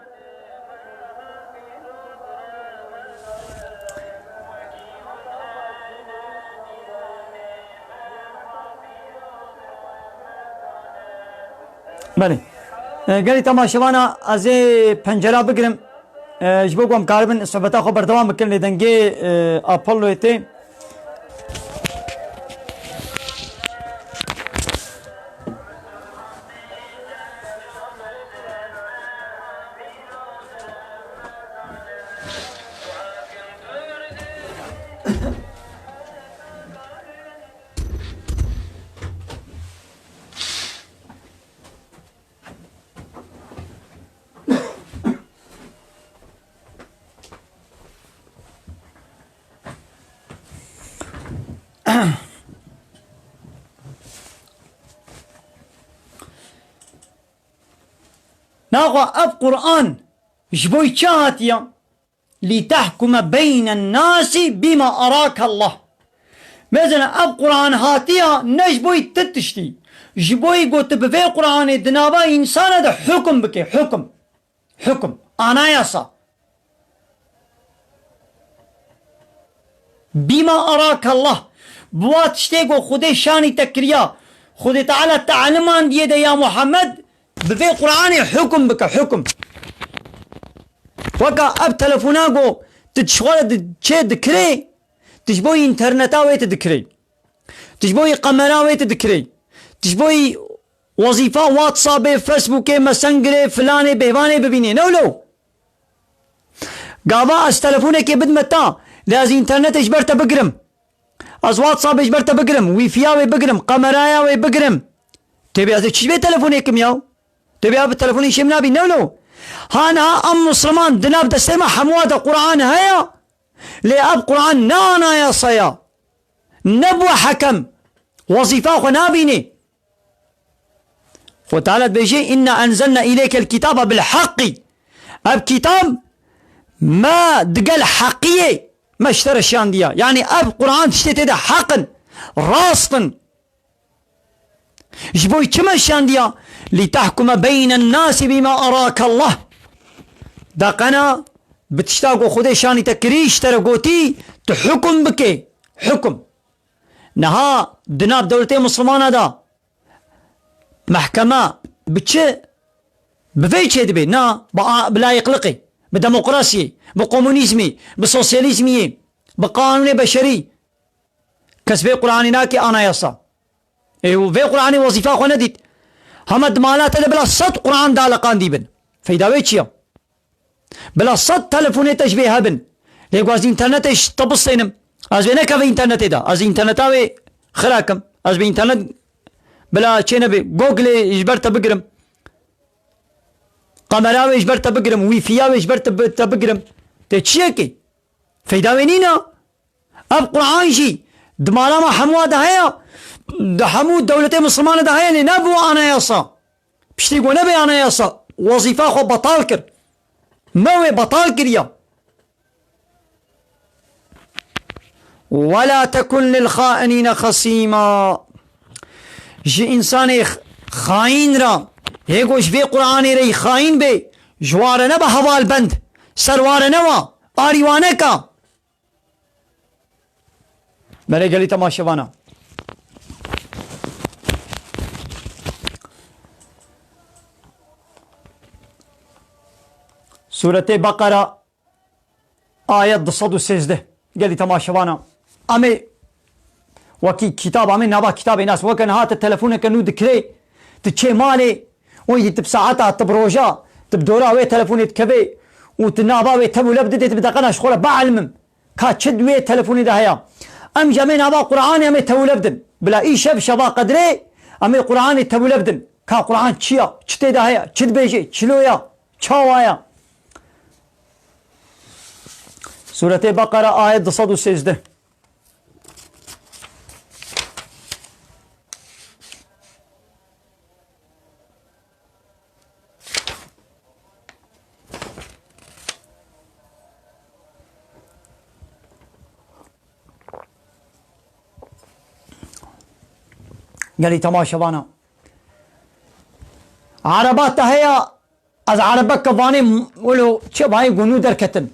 Belê. E, gelî temaşevana ez ê pencera bigirim. E, ji bo ku em karibin sohbeta xwe berdewam bikin lê dengê, e, Apolloyê tê. Naxwe ev Qur'an ji bo çi hatiye? "Li tehkume beynen nasi bîma arake Allah." Mezena ev Qur'an hatiya ne ji bo tu tiştî. Ji bo ku tu bi vê Qur'anê di nava însana de hukum bike. Hukum. Hukum. Anayasa. Bîma erake Allah. Bi wa tiştê ku Xwedê şanî te kiriya. Xwedê Teala te elimandiye de ya Muhammed, bi vê Qur'anê hukum bike, hukum. Weka ev telefona ku tu ji xwe re di-, çê dikirê, tu ji bo înterneta wê tu dikirê. Tu ji bo qemera wê tu dikirê. Tu ji bo wezîfa WhatsAppê, Facebookê, Messengerê, filanê, bêhvanê bibînê. Ne wilo? Gava ez telefonekê bidime ta, lê ez înternetê ji ber te bigirim. Ez WhatsAppê ji ber te bigirim, wîfiya wê bigirim, qemeraya wê bigirim. Tê bê ez ê çi ji vê telefonê kim ya? Tê bê ev bi telefonê şêm nabî, ne wilo? Ha niha em Musliman di nav destê me hemûa de Qur'an heye, lê ev Qur'an ne anayasa ya. Nebû hekem. Wezîfa xwe nabînê. Xwe Teala dibêje, "Inna enzelna ileykel kitabe bil haqqi." Ev kitab me digel heqiyê me ji te re şandiya. Yanî ev Qur'an tiştê tê de heq in, rast in. Ji bo çi me şandiya? "Li tahkume beynen nasi bîma erake Allah." Da qena bi tişta ku Xwedê şanî te kirî, ji te re gotî, tu hukum bike. Hukum. Niha di nav dewletê Mislimana de mehkeme bi çi? Bi vê çê dibe, na, bi a-, bi layıklıkê, bi demokrasiyê, bi komunîzmê, bi sosyalîzmiyê, bi qanûnê beşerî. Kes vê Qur'anê nake anayasa. Ê, û vê Qur'anê wezîfa xwe nedît. Hema di mala te de bila sed Qur'an daliqandî bin. Feyda wê çi ya? Bila sed telefonê te ji vê hebin. Lê ku ez înternetê ji te bistênim. Ez vê nekeve înternetê de. Ez înterneta wê xira kim. Ez bi înternet bila çê nebe. Googleê ji ber te bigirim. Kamera wê ji ber te bigirim. Wîfiya wê ji ber te bi-, te bigirim. Tê çi yekê? Feyda wê nîne. Ev Qur'an jî di mala me hemûa de heye, di hemû dewletê Mislimane de heye, lê nebû anayasa. Piştî ku nebe anayasa, wezîfa xwe betal kir. Me wê betal kiriya. "Ve la tekun lil xainîne xesîma." Ji însanê x-, xaîn re, hê ku ji vê Qur'anê re yî xaîn bê, ji wa re nebe hevalbend, ser wa re newa, arî wa neka. Belê gelî temaşevana. Sûretê Beqera, ayet du sed û sêzdeh. Gelî temaşevana. Em ê wekî kitab, em ê nava kitabê nas. Weke niha te telefoneke nû dikirê, tu çê malê, û yî tu bi saeta, tu bi roja, tu bi dora wê telefonê dikevê û tu nava wê tev û lev didê, tu bi deqena ji xwe re bielmim. Ka çi di wê telefonê de heye? Em jî em ê nava Qur'anê em ê tewile bidin. Bila îşev şeva qedrê em ê Qur'anê tewile bidin. Ka Qur'an çi ya? Çi tê de heye? Çi dibêje? Çilo ya? Çawa ya? Sûretê Beqere, ayet du sed û sêzdeh. Gelî temaşevana. Ereba te heye, ez erebeke vanê, wilo çi bayê gunû derketin.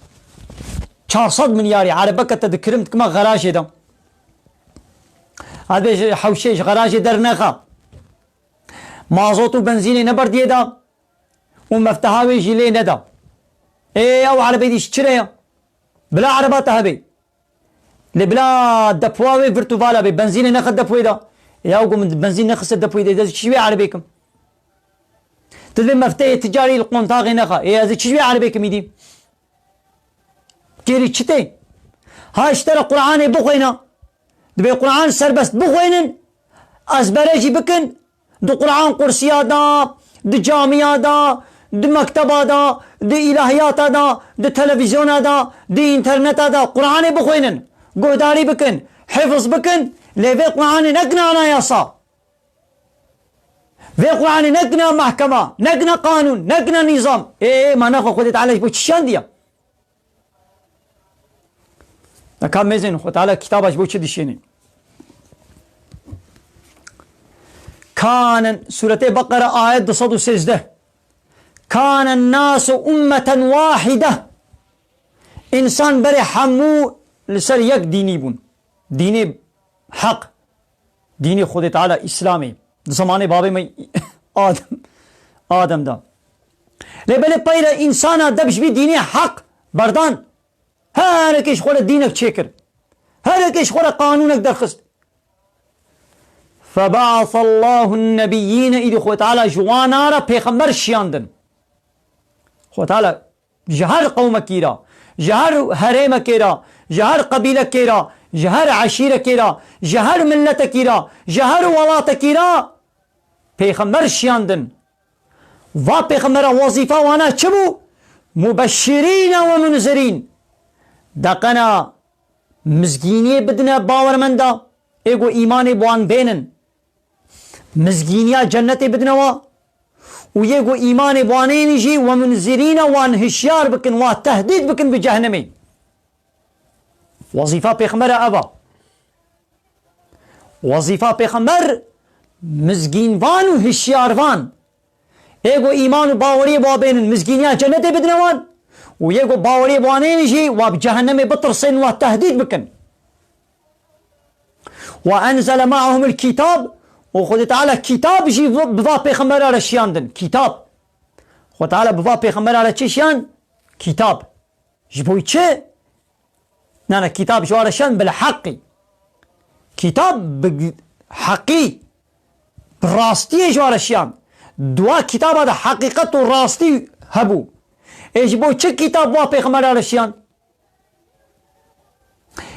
Çar sed milyarî erebeke te dikirim, dikime xerajê de. Ez bê ji hewşê, ji xerajê dernexa. Mazot û benzînê neberdiyê de û mefteha wê jî lê neda. Ê, ew erebê dî ji çi re ye? Bila ereba te hebê. Lê bila depoya wê virt û vala bê. Benzînê nexe depoyê de. Ê, ew ku min benzîn nexiste depoyê de, ez çi ji wê erebê kim? Tu divê mefteyê ticarî li qontaxê nexa. Ê, ez ê çi ji wê erebê kim îdî? Kêrî çi tê? Ha ji te re Qur'anê bixwêne. Divê Qur'an serbest bixwênin, ezbere jî bikin, di Qur'an qursiya de, di camiya de, di mekteba de, di îlahiyata de, di televîzyona de, di înterneta de Qur'anê bixwênin, guhdarî bikin, hifz bikin, lê vê Qur'anê nekine anayasa. Vê Qur'anê nekine mehkema, nekine qanûn, nekine nîzam. Ê, ê, ma nexwe Xwedê Teala ji bo çi şandiye? Eka mêzên Xwe Teala kitaba ji bo çi dişênê? Kanen, Sûretê Beqere, ayet du sed û sêzdeh. Kanen nasu ummeten wahide. Însan berê hemû li ser yek dînî bûn. Dînê heq, dînê Xwedê Teala Îslamê. Di zemanê babê me Adem, Adem de. Lê belê peyre însana deb ji vî dînê heq berdan. Her yekê ji xwe re dînek çêkir. Her yekê ji xwe re qanûnek derxist. فَبَعَثَ اللّٰهُ النَّبِيِّينَ، îdî Xwedê Teala ji wana re pêxember şiyandin. Xwedê Teala ji her qewmekî re, ji her herêmekê re, ji her qebîlekê re, ji her eşîrekê re, ji her miletekî re, ji her welatekî re pêxember şiyandin. Va pêxembera wezîfa wana çi bû? Mubeşşirîne ve munzirîn. Deqena mizgîniyê bidine bawermenda, ê ku îmanê bi wan bênin. Mizgîniya cennetê bidine wa. Û yê ku îmanê bi wan ênî jî ve munzirîne, wan hişyar bikin, wan tehdîd bikin bi cehennemê. Wezîfa pêxembera ev a. Wezîfa pêxember mizgînvan û hişyarvan. Ê ku îman û baweriyê bi wa bênin, mizgîniya cennetê bidine wan. Û yê ku baweriyê bi wan ênî jî, wa bi cehennemê bitirsên, wa tehdîd bikin. Ve enzele ma'ahumul kitab, û Xwedê Teala kitab jî bi va pêxembera re şiyandin. Kitab. Xwedê Teala bi va pêxembera re çi şiyand? Kitab. Ji bo çi? Nana, kitab ji wa re şiyand bil heqî. Kitab bi heqî, bi rastiyê ji wa re şiyand. Dua kitaba de heqîqet û rastî hebû. Ê ji bo çi kitab wa pêxembera re şiyand?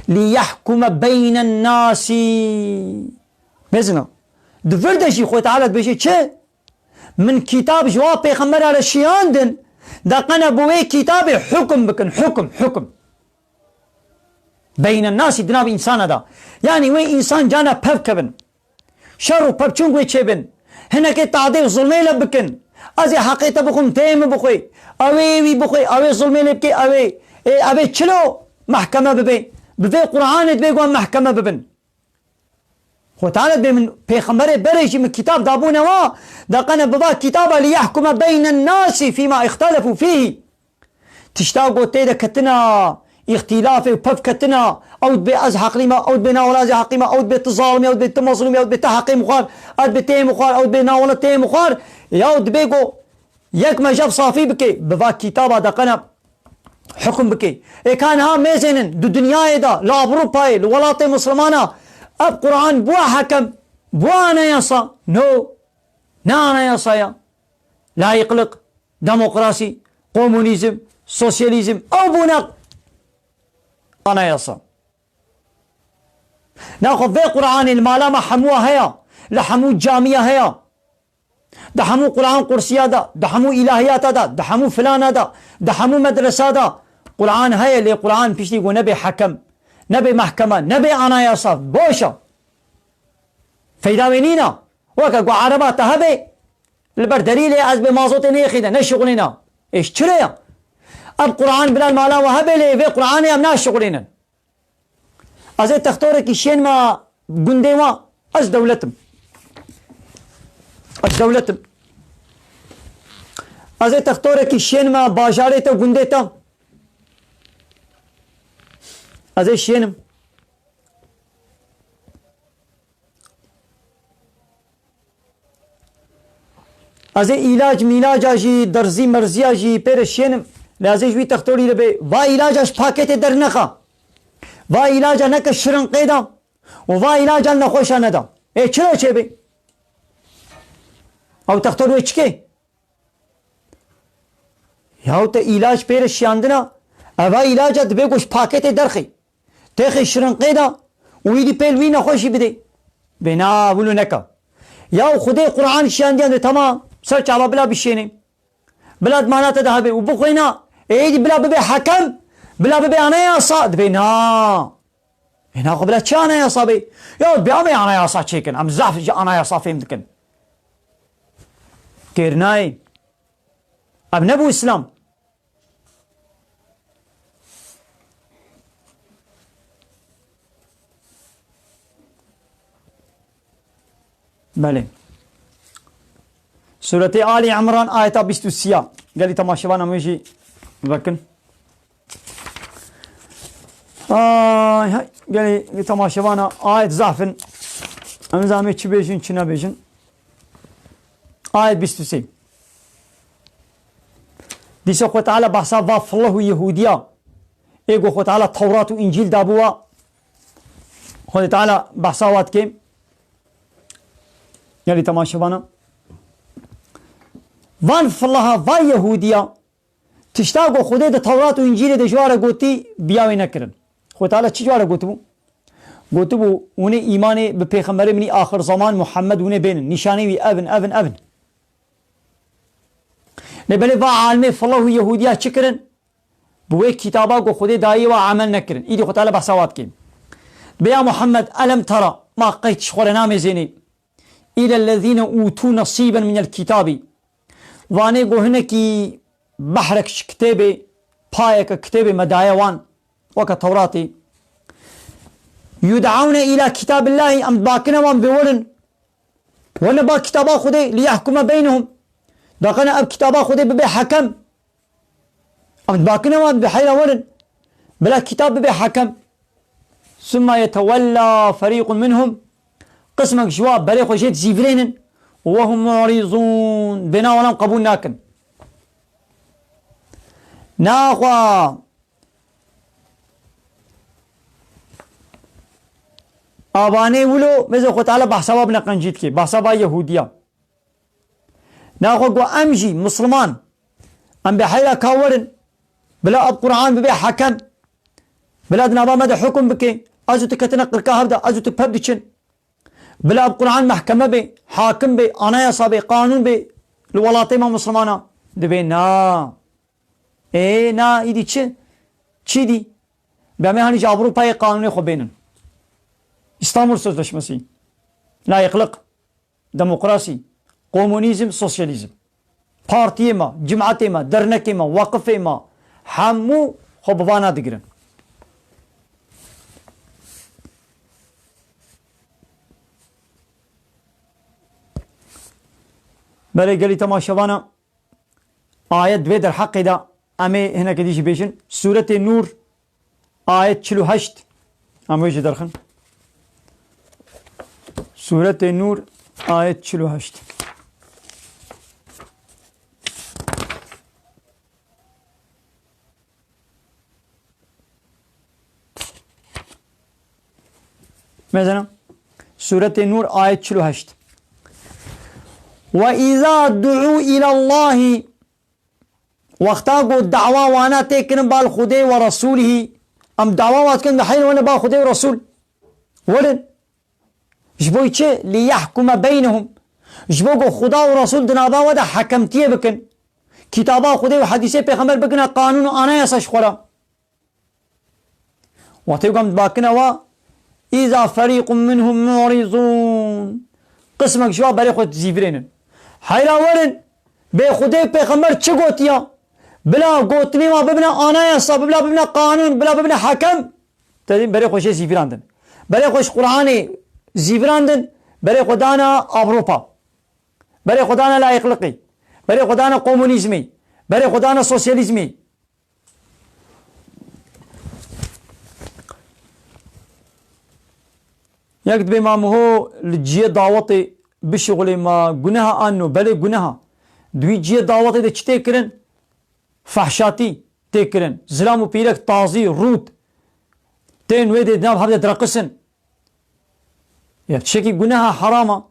Liyehkume beynen nasi. Mezina. Di vir de jî Xwedê Teala dibêje çi? Min kitab ji wa pêxembera re şiyandin, deqene bi wê kitabê hukum bikin, hukum, hukum. Beyne nasî di nav însana de. Yanî wê însan cana pev kevin. Şer û pevçûn wê çêbin. Hinekê tadê û zulmê le bikin. Ez ê heqê te bixwim, tê min bixwê. Ew ê wî bixwê, ew ê zulmê lê bikê, ew ê, ê, ev ê çilo mehkeme bibe. Bi vê Qur'anê divê ku em mehkeme bibin. Xwe Teala dibê min pêxemberê berê jî min kitab dabûne wa, deqene biva kitaba li yehkume beynen nasi fîma îxtelefû fîhî. Tişta ku tê de ketina îxtilafê û pev ketina, ew dibê ez heqlî me, ew dibê na wela ez ê heqlî me, ew dibê tu zalim î, ew dibê tu mezlûm î, ew dibê te heqê min xwar, ez dibê tê min xwar, ew dibê na wela tê min xwar, ya dibê ku yek mejeb safî bike, biva kitaba deqene hukum bike. Ê ka niha mêzênin di dinyayê de, li Ewropayê, li welatê Mislimana, ev Quran bûa hekem, bûa anayasa. No, ne anayasa ya. Layıklık, demokrasi, komunizm, sosyalizm, ew bûne anayasa. Naxwe vê Quranê li mala me hemûa heye, li hemû camiya heye. Di hemû Quran qursiya de, di hemû îlahiyata de, di hemû filana de, di hemû medresa de Quran heye, lê Quran piştî ku nebe hekem, nebe mehkeme, nebe anayasa, boş e. Feyda wê nîne. Weke ku ereba te hebe, li ber delîlê ez bê mazotê nêxîne, neşixulîne. Ê ji çi re ye? Ev Quran bila li mala we hebe, lê vê Quranê em naşixulînin. Ez ê textorekî şênme gundê we, ez dewlet im. Ez dewlet im. Ez ê textorekî şênme bajarê te, gundê te. Ez ê şênim. Ez ê îlac mîlaca jî, derzî merziya jî pê re şênim. Lê ez ê ji wî textorî re bê. Va îlaca ji paketê dernexa. Va îlaca neke şirinqê de. Û va îlaca nexweşa neda. Ê çira çêbê? Ew textor wê çikê? Yaw te îlac pê re şiyandina, eva îlaca dibê ku ji paketê derxê. Têxê şirinqê de û wî dî pê li wî nexweşî bidê. Bê na, wilo neka. Yaw Xwedê Quran şiyandiyan de, tamam, ser çava bila bişênê. Bila di mala te de hebe û bixwêna, ê êdî bila bibe hekem, bila bibe anayasa, dibê na. Ê naxwe bila çi anayasa be? Ya bi em ê anayasa çêkin, em zaf ji anayasa fêm dikin. Kêr nayê. Ev nebû Îslam. Belê. Sûretê Alî Imran, ayeta bîst û sê. Gelî temaşevana me jî vekin. Ay, hay, gelî temaşevana ayet zaf in. Em zamet çi bêjin, çi nebêjin. Ayet bîst û sê. Dîsa Xwe Teala behsa va fillah û Yehûdiya. Ê ku Xwe Teala Tewrat û Încîl dabûwa. Xwedê Teala behsa wa dike. Gelî temaşevana. Van fillaha, va Yehûdiya. Tişta ku Xwedê di Tewrat û Încîlê de ji wa re gotî, biya wê nekirin. Xwedê Teala çi ji wa re gotibû? Gotibû, hûn ê îmanê bi pêxemberê min î axir zeman Muhammed hûn ê bênin. Nîşanê wî ev in, ev in, ev in. Lê belê va alimê fillah û Yehûdiya çi kirin? Bi wê kitaba ku Xwedê dayî wa emel nekirin. Îdî Xwedê Teala behsa wa dike. Dibê ya Muhammed, elem tera, ma qey tu ji xwe re namêzênî. Îlellezîne ûtû nesîben minel kitâbî. Vanê ku hinekî behrek ji kitêbê, payeke kitêbê me daye wan, weke Tewratê. Yud'awne îlâ kitâbillâhî, em dibakine wan bê werin. Werine ba kitaba Xwedê, liyehkume beynehum. Daqene ev kitaba Xwedê bibe hekem. Em dibakine wan bi heyra werin. Bila kitab bibe hekem. Summa yetewella ferîqun minhum. Qismek ji wa berê xwe jê dizîvirênin. Ve hum mu'rizûn. Bêhna wan em qebûl nakin. Naxwe. Abanê wilo, mêze Xwe Teala behsa wa bine qencî dike. Behsa va Yehûdiya. Naxwe ku em jî Misliman, em bê heyra ka werin, bila ev Qur'an bibe hekem, bila di nava me de hukum bike, ez û tu ketine qirka hev de, ez û tu pev diçin. Bila ev Qur'an mehkeme be, hakim be, anayasa be, qanûn be, li welatê me Mislimana. Dibê na. Ê, na, îdî çi? Çi dî? Be em ê hanî ji Ewropayê qanûnê xwe bênin. İstanbul Sözleşmesi. Layıklık. Demokrasî, komunîzm, sosyalîzm. Partiyê me, cimetê me, dernekê me, weqifê me, hemû xwe bi vana digirin. Belê gelî temaşevana, ayet di vê derheqê de em ê hinekê dî jî bêjin. Sûretê Nûr, ayet çil û heşt. Em wê jî derxin. Sûretê Nûr, ayet çil û heşt. Mesela, Sûretê Nûr, ayet çil û heşt. Ve izâ du'û ilallâhi. Wexta ku dawa wana tê kirin bal Xwedê ve Resûlihî, em dawa wa dikin, diheyne wene ba Xwedê û Resûl. Werin. Ji bo çi? Liyehkume beynehum. Ji bo ku Xuda û Resûl di nava we de hekemtiyê bikin. Kitaba Xwedê û hedîsê pêxember bikine qanûn û anayasa ji xwe re. Wextê ku em dibakine wa, îza ferîqun minhum mu'rizûn. Qismek ji wa berê xwe dizîvirênin. Heyra werin, bê Xwedê pêxember çi gotiya? Bila gotinê wa bibine anayasa, bila bibine qanûn, bila bibine hekem. Te dî berê xwe jê zîvirandin. Berê xwe ji Qur'anê zîvirandin, berê xwe dana Avropa. Berê xwe dana layıklıkê. Berê xwe dana komunîzmê. Berê xwe dana sosyalîzmê. Yek dibê ma miho li ciyê dawetê bişixulê ma guneha an no? Belê guneha. Di wî ciyê dawetê de çi tê kirin? Fehşatî tê kirin. Zilam û pîrek tazî, rût tên wê dê di nav hev de direqisin. Ya tiştekî guneha herama.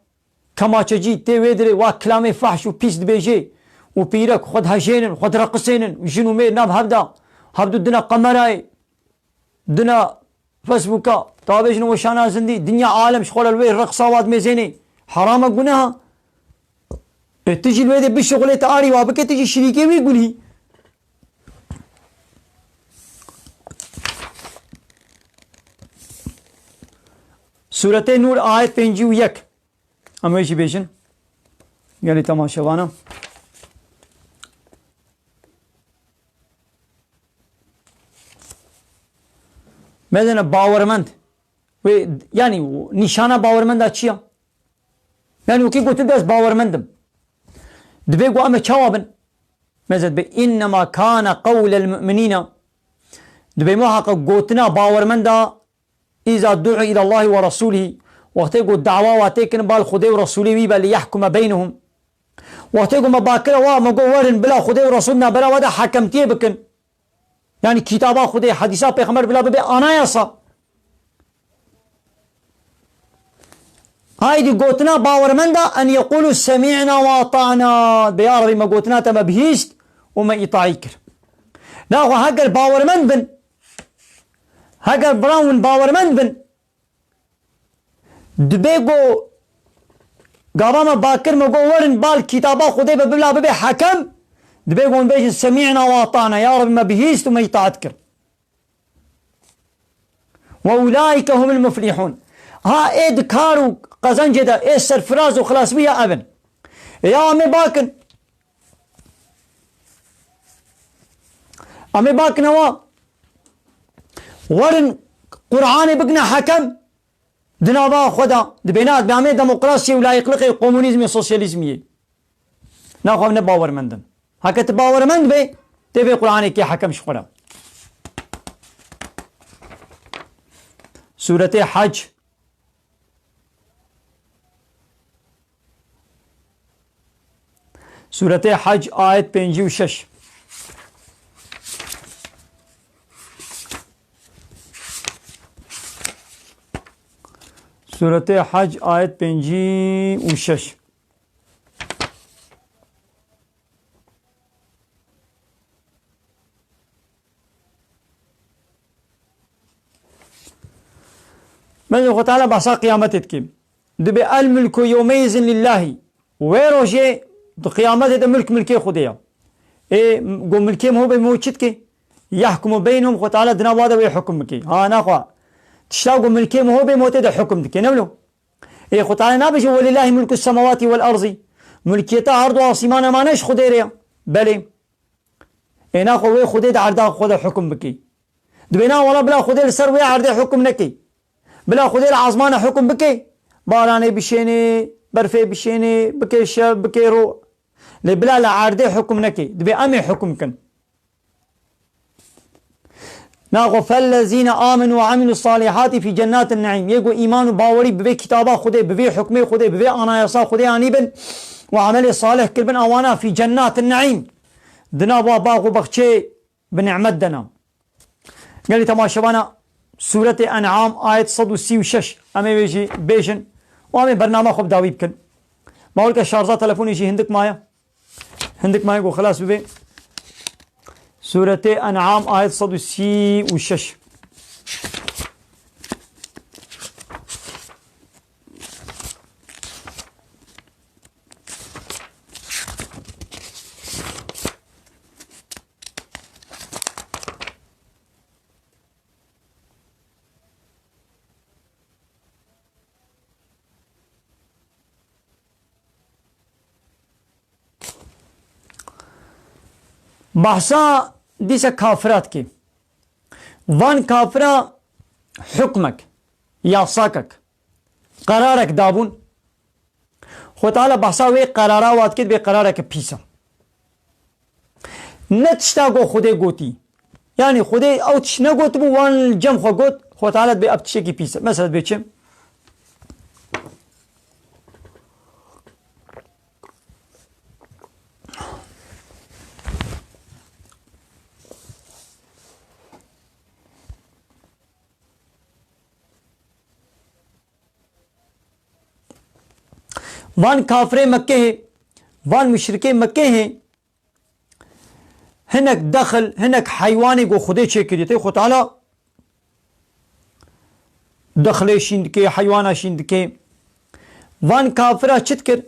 Kemaçecî tê wê dirê wa kilamê fehş û pîs dibêjê û pîrek xwe dihejênin, xwe direqisênin, jin û mêr nav hev de, hevdu dina qemerayê, dina Facebooka, tavêjin weşana zindî, dinya alem ji xwe re li wê reqsa wa dimêzênê. Herama guneha. E, tu jî li wê dê bişixulê, tu arî wa bike, tu jî şirîkê wî gunhî. Sûretê Nûr, ayet pêncî û yek. Em wê jî bêjin. Gelî temaşevana. Mezene bawermend. Wê, yanî nîşana bawermenda çi ya? Yanî wekî gotin de ez bawermend im. Dibê ku em ê çawa bin? Mezed be, innema kana qawlel mu'minîna. Dibê muheqeq gotina bawermenda, "Îza du'u îlallahî we resûlihî", wextê ku dawa wa tê kirin bal Xwedê û Resûlê wî be, "liyehkume beynehum". Wextê ku me bakire wa, me got, "Werin bila Xwedê û Resûl navbera we de hekemtiyê bikin." Yanî kitaba Xwedê, hedîsa Pêxember bila bibe anayasa. Haydî gotina bawermenda, "en yeqûlû semî'na we ata'na." Be ya Rebî, me gotina te me bihîst û me îtaî kir. Naxwe heger bawermend bin, heger bira hûn bawermend bin, dibê go gava me bakir me go werin bal kitaba Xwedê be bila bibe hekem, dibê go hûn bêjin, "Semî'na we ata'na." Ya Rebî, me bihîst û me îtaat kir. "Ve ulâike humul muflihûn." Ha, ê di kar û qezencê de, ê serfiraz û xilasbûya ev in. Ya em ê bakin. Em ê bakin ewa. Werin Qur'anê bikine hekem di nava xwe de. Dibê na, dibê em ê demokrasiyê û layıklıkê, komunîzmê, sosyalîzmiyê. Naxwe em ne bawermend in. Heke tu bawermend be, tê vê Qur'anê kê hekem ji xwe re. Sûretê Hec. Sûretê Hec, ayet pêncî û şeş. Sûretê Hec, ayet pêncî û şeş. Bence Xwe Teala behsa qiyametê dike. Dibê el mulku yewmeyizin lillahi. Wê rojê di qiyametê de mulk milkê Xwedê ya. Ê, go milkê min ho bê, min ho çi dike? Yahkumu beynehum, Xwe Teala dina wa de wê hukum bike. Ha, naxwe. Tişta go milkê min ho bê, min ho tê de hukum dike. Ne wilo? Ê, Xwe Teala nabêje, "Welillahî mulkus semawatî wel erzî." Mulkiyeta erd û asîmana mane ji Xwedê re ya. Belê. Ê, naxwe wê Xwedê di erda xwe de hukum bike. Dibê na wela bila Xwedê li ser wê erdê hukum neke. Bila Xwedê li asmana hukum bike. Baranê bişênê, berfê bişênê, bike şev, bike ro. Lê bila li erdê hukum neke. Dibê em ê hukum kin. Naxwe, "Fellezîne amenu ve amilus salihati fî cennatin neîm." Yê ku îman û bawerî bi vê kitaba Xwedê, bi vê hukmê Xwedê, bi vê anayasa Xwedê anî bin û emelê salih kiribin, awana fî cennatin neîm. Di nava bax û baxçê bi nimet de ne. Gelî temaşevana Sûretê En'am ayet sed û sî û şeş. Em ê wê jî bêjin û em ê bernama xwe bi dawî bikin. Ma welke şarja telefonê jî hindik maye. Hindik maye ku xilas bibe. Sûretê En'am ayet sed û sî û şeş. Behsa dîse kafira dike. Van kafira hukmek, yasakek, qerarek dabûn. Xwe Teala behsa wê qerara wa dike, dibê qerareke pîs e. Ne tişta ku Xwedê gotî. Yanî Xwedê ew tişt negotibû, wan li cem xwe got, Xwe Teala dibê ev tiştekî pîs e. Mesela dibê çi? Van kafirê Mekkehê, van muşrikê Mekkehê hinek dexil, hinek heywanê ku Xwedê çêkiriye. Tê Xwe Teala dexilê şîn dike, heywana şîn dike. Van kafira çi dikir?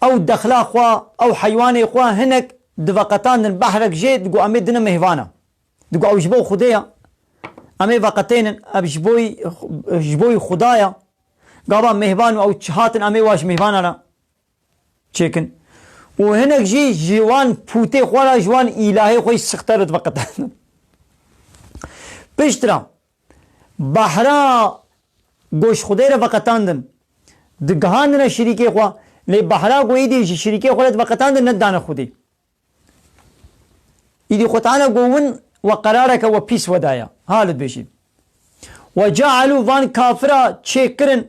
Ew dexila xwe, ew heywanê xwe hinek diveqetandin behrek jê, digo em ê dine mêhvana. Digo ew ji bo Xwedê ya. Em ê veqetênin, ev ji boyî, ji boyî Xuda ya. Gava mêhvan û ew çi hatin, em ê wa ji mêhvana re çêkin. Û hinek jî ji wan pûtê xwe re, ji wan îlahê xwe jî sixte re diveqetandin. Piştre behra go ji Xwedê re veqetandin, digihandine şirîkê xwe, lê behra go îdî ji şirîkê xwe re diveqetandin, nedane Xwedê. Îdî Xwe Teala got, win we qerareke we pîs we daye. Ha li dibêjî. Ve cealû, van kafira çêkirin,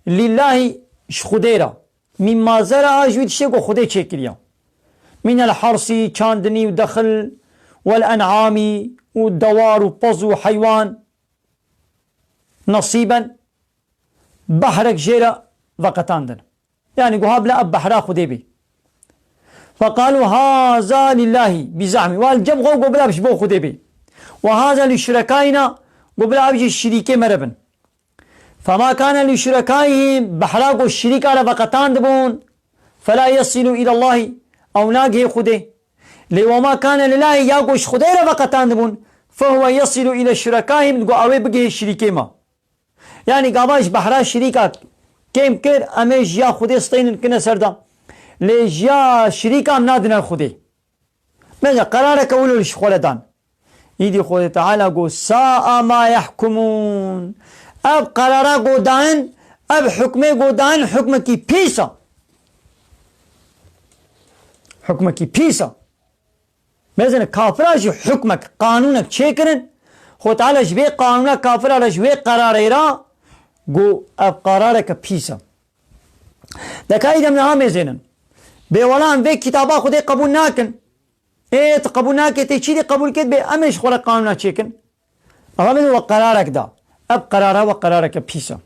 lillahî, ji Xwedê re. Mîmma zera, a ji wî tiştê ku Xwedê çêkiriya. Mînel hersî, çandinî û dexil, wel en'amî, û dewar û pez û heywan, nesîben, behrek jê re veqetandin. Yanî guha bila ev behra Xwedê bê. Feqalû haza lillahî bi zehmî. Wa li cem xwe got bila ji bo Xwedê bê. Ve haza li şurekayna, got bila ev jî şirîkê me re bin. Fema kane li şurekayhîm, behra ku şirîka re veqetandibûn, fela yesilu îlallahî, ew nagihê Xwedê. Lê wema kane lilahî, ya ku ji Xwedê re veqetandibûn, fehuwe yesilu île şurekayhîm, digo ew ê bigihê şirîkê me. Yanî gava ji behra şirîka kêm kir, em ê ji ya Xwedê steynin kine ser de. Lê ji ya şirîka em nadine Xwedê. Mesela qerareke wilo li ji xwe re dan. Îdî Xwedê Teala got, "Sa'a ma yahkumun." Ev qerara got dayin, ev hukmê got dayin, hukmekî pîs e. Hukmekî pîs e. Mezin kafira jî hukmek, qanûnek çêkirin. Xwedê Teala ji vê qanûna kafira re, ji wê qerarê re got, ev qerareke pîs e. Deka îdem niha mêzênin. Bêwela em vê kitaba Xwedê qebûl nakin. Ê, tu qebûl nake, tê çî dê qebûl kê, dibê em ê ji xwe re qanûna çêkin. Eva min we qerarek da. Ev qerara we qerareke pîs e.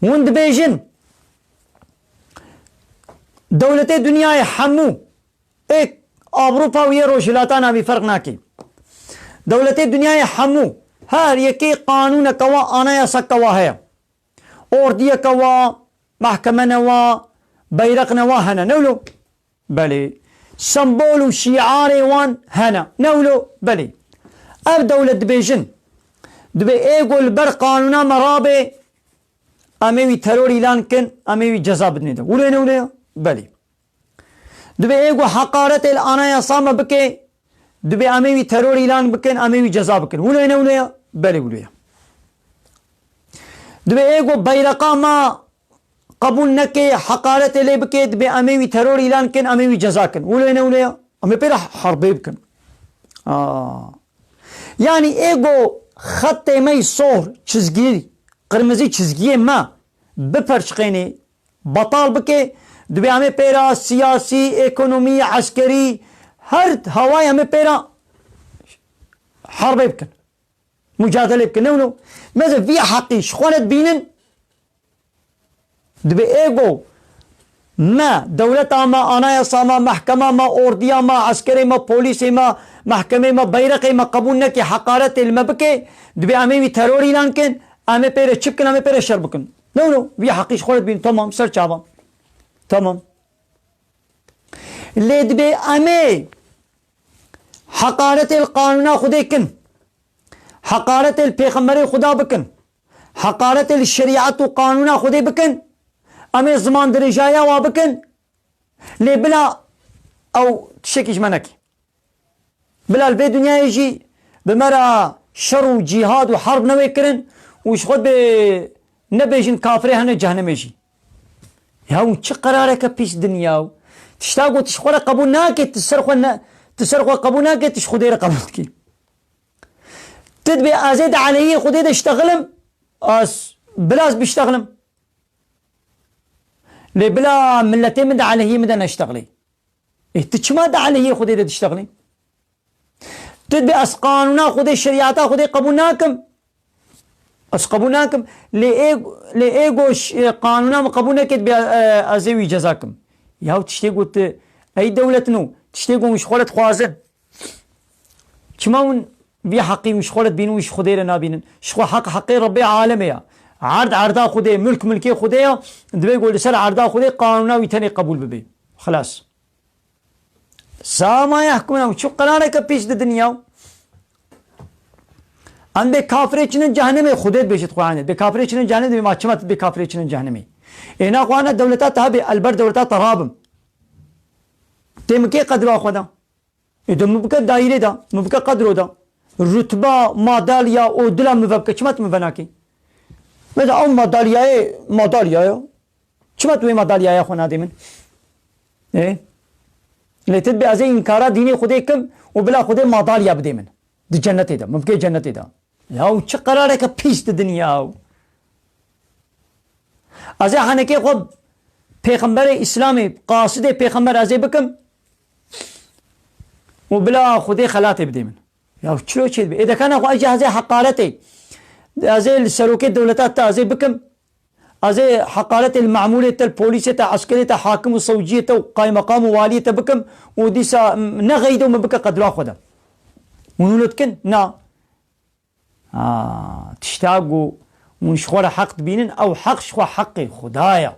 Hûn dibêjin, dewletê dinyayê hemû, ê Avrupa û yê Rojhilata navî ferq nake. Dewletê dinyayê hemû, her yekê qanûneke wa, anayaseke wa heye. Ordiyeke wa, mehkemene wa, beyreqne wa hene. Ne wilo? Belê. Sembol û şiarê wan hene. Ne wilo? Belê. Ev dewlet dibêjin, dibê ê ku li ber qanûna me rabe, em ê wî teror îlan kin, em ê wî ceza bidinê de. Wilo ne wilo ya? Belê. Dibê ê ku heqaretê li anayasa me bike, dibê em ê wî teror îlan bikin, em ê wî ceza bikin. Wilo ne wilo ya? Belê wilo ya. Dibê ê ku beyreqa me qebûl neke, heqaretê lê bike, dibê em ê wî teror îlan kin, em ê wî ceza kin. Wilo ne wilo ya? Em ê pê re herbê bikin. Aa. Yanî ê ku xetê me yî sor, çizgî, qirmizî çizgiyê me biperçiqênê, betal bike, dibê em ê pê re siyasî, ekonomî, eskerî, her hawayê em ê pê re herbê bikin. Mucadele bikin. Ne wilo? Meze vî heqî ji xwe re dibînin, dibê ê ku me, dewleta me, anayasa me, mehkema me, ordiya me, eskerê me, polîsê me, mehkemê me, beyreqê me qebûl neke, heqaretê li me bike, dibê em ê wî teror îlan kin, em ê pê re çi bikin, em ê pê re şer bikin. Ne wilo? Vî heqî ji xwe re dibînin. Tamam, ser çavan. Tamam. Lê dibê em ê heqaretê li qanûna Xwedê kin, heqaretê li pêxemberê Xuda bikin, heqaretê li şerîet û qanûna Xwedê bikin, em ê ziman dirêjaya wa bikin, lê bila ew tiştekî ji me neke. Bila li vê dinyayê jî bi me re şer û cîhad û herb newê kirin û ji xwe dibê nebêjin kafirê hene cehennemê jî. Ya hûn çi qerareke pîs din ya. Tişta ku tu ji xwe re qebûl nake, tu ser xwe ne, tu ser xwe qebûl nake, tu ji Xwedê re qebûl dikî. Tu dibê ez ê di aleyhê Xwedê de ştexilim, ez bila ez biştexilim. Lê bila miletê min di aleyhê min de neştexilê. Ê, tu çima di aleyhê Xwedê de diştexilî? Tu dibê ez qanûna Xwedê, şerîeta Xwedê qebûl nakim. Ez qebûl nakim. Lê ê, lê ê goş, e, qanûna min qebûl neke, dibê, e, ez ê wî ceza kim. Ya tiştê got, ey dewletino, tiştê got ji xwe re dixwazin. Çima hûn vî heqî hûn ji xwe re dibînin, hûn ji Xwedê re nabînin? Ji xwe heq heqê Rebbê alemê ya. Erd erda Xwedê, milk milkê Xwedê ya. Dibê ku li ser erda Xwedê qanûna wî tenê qebûl bibe. Xilas. Sa'a ma yahkumun, ew çi qerareke pîs didin ya. Em bê kafirê çinin cehennemê, Xwedê dibêjit Qur'anê. Bê kafirê çinin cehennemê, dibê ma çima tu bê kafirê çinin cehennemê? Ê na Qur'ana dewleta te hebê, el ber dewleta te rabim. Tê min kê qedra xwe da? Ê de min bike daîrê da, min bike qedro da. Rutba, madalya, odila min vebike, çima tu min venakî? Mesela ew madalyayê, madalya ya. Çima tu wê madalyaya xwe nadê min? Ê? Lê tu dibê ez ê înkara dînê Xwedê kim û bila Xwedê madalya bidê min. Di cennetê de, mimkê cennetê de. Ya çi qerareke pîs didin ya. Ez ê henekê xwe pêxemberê Îslamê, qasidê pêxember ez ê bikim û bila Xwedê xelatê bidê min. Ya çilo çê dibe? Ê dekana xwe ez ê heqaretê, ez ê li serokê dewleta te ez ê bikim. Ez ê heqaretê li memûrê te, li polîsê te, eskerê te, hakim û sewciyê te û qaymeqam û waliyê te bikim û dîsa ne xeyde û min bike qedra xwe de. Hûn wilo dikin? Na. Ha, tişta ku hûn ji xwe re heq dibînin, ew heq ji xwe heqê Xuda ye,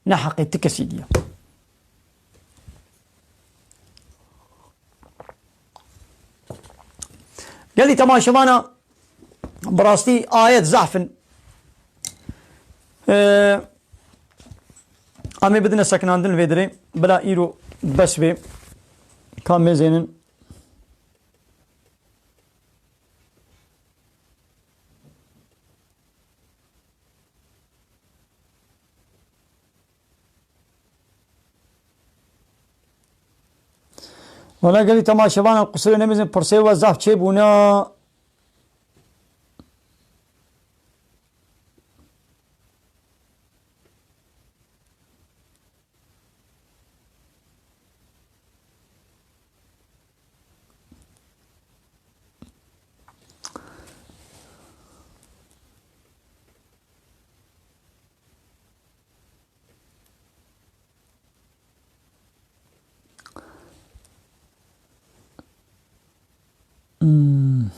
ne heqê ti kesî diye. Gelî temaşevana, bi rastî ayet zehf in. Ee, em ê bidine sekinandin li vê dirê. Bila îro bes bê. Ka mêzênin. Wela gelî temaşevan, em qusirê nemêzin, pirsê we zaf çêbûne. Hmm.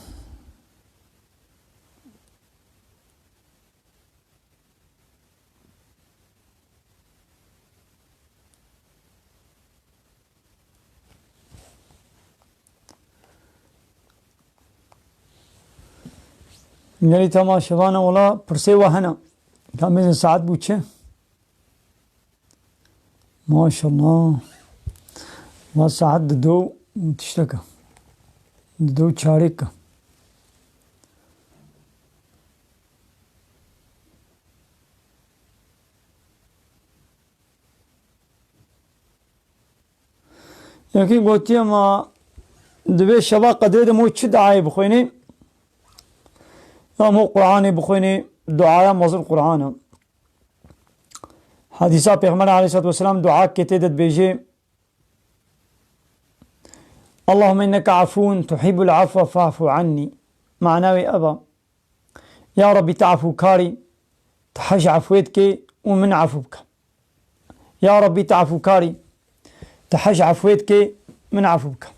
Gelî temaşevana, wela pirsê we hene. Ka mêzin saet bû çi? Maşallah. Va saet dido û tişteke. Dido û çarêk e. Yekî gotiye, ma di vê şeva qedrê de mo çi duayê bixwînî? Ya mo Qur'anê bixwînî, duaya mezin Qur'an e. Hedîsa Pêxember aleyhissalatu vesselam dua kê tê de dibêje, "Allahümme inneke afuvun tuhibbul afwe fa'fu anni." Mana wê ev e. Ya Rabbî, tu efûkar î, tu hej efwê dikê û min efû bike. Ya Rabbî, tu efûkar î, tu hej efwê dikê, min efû bike.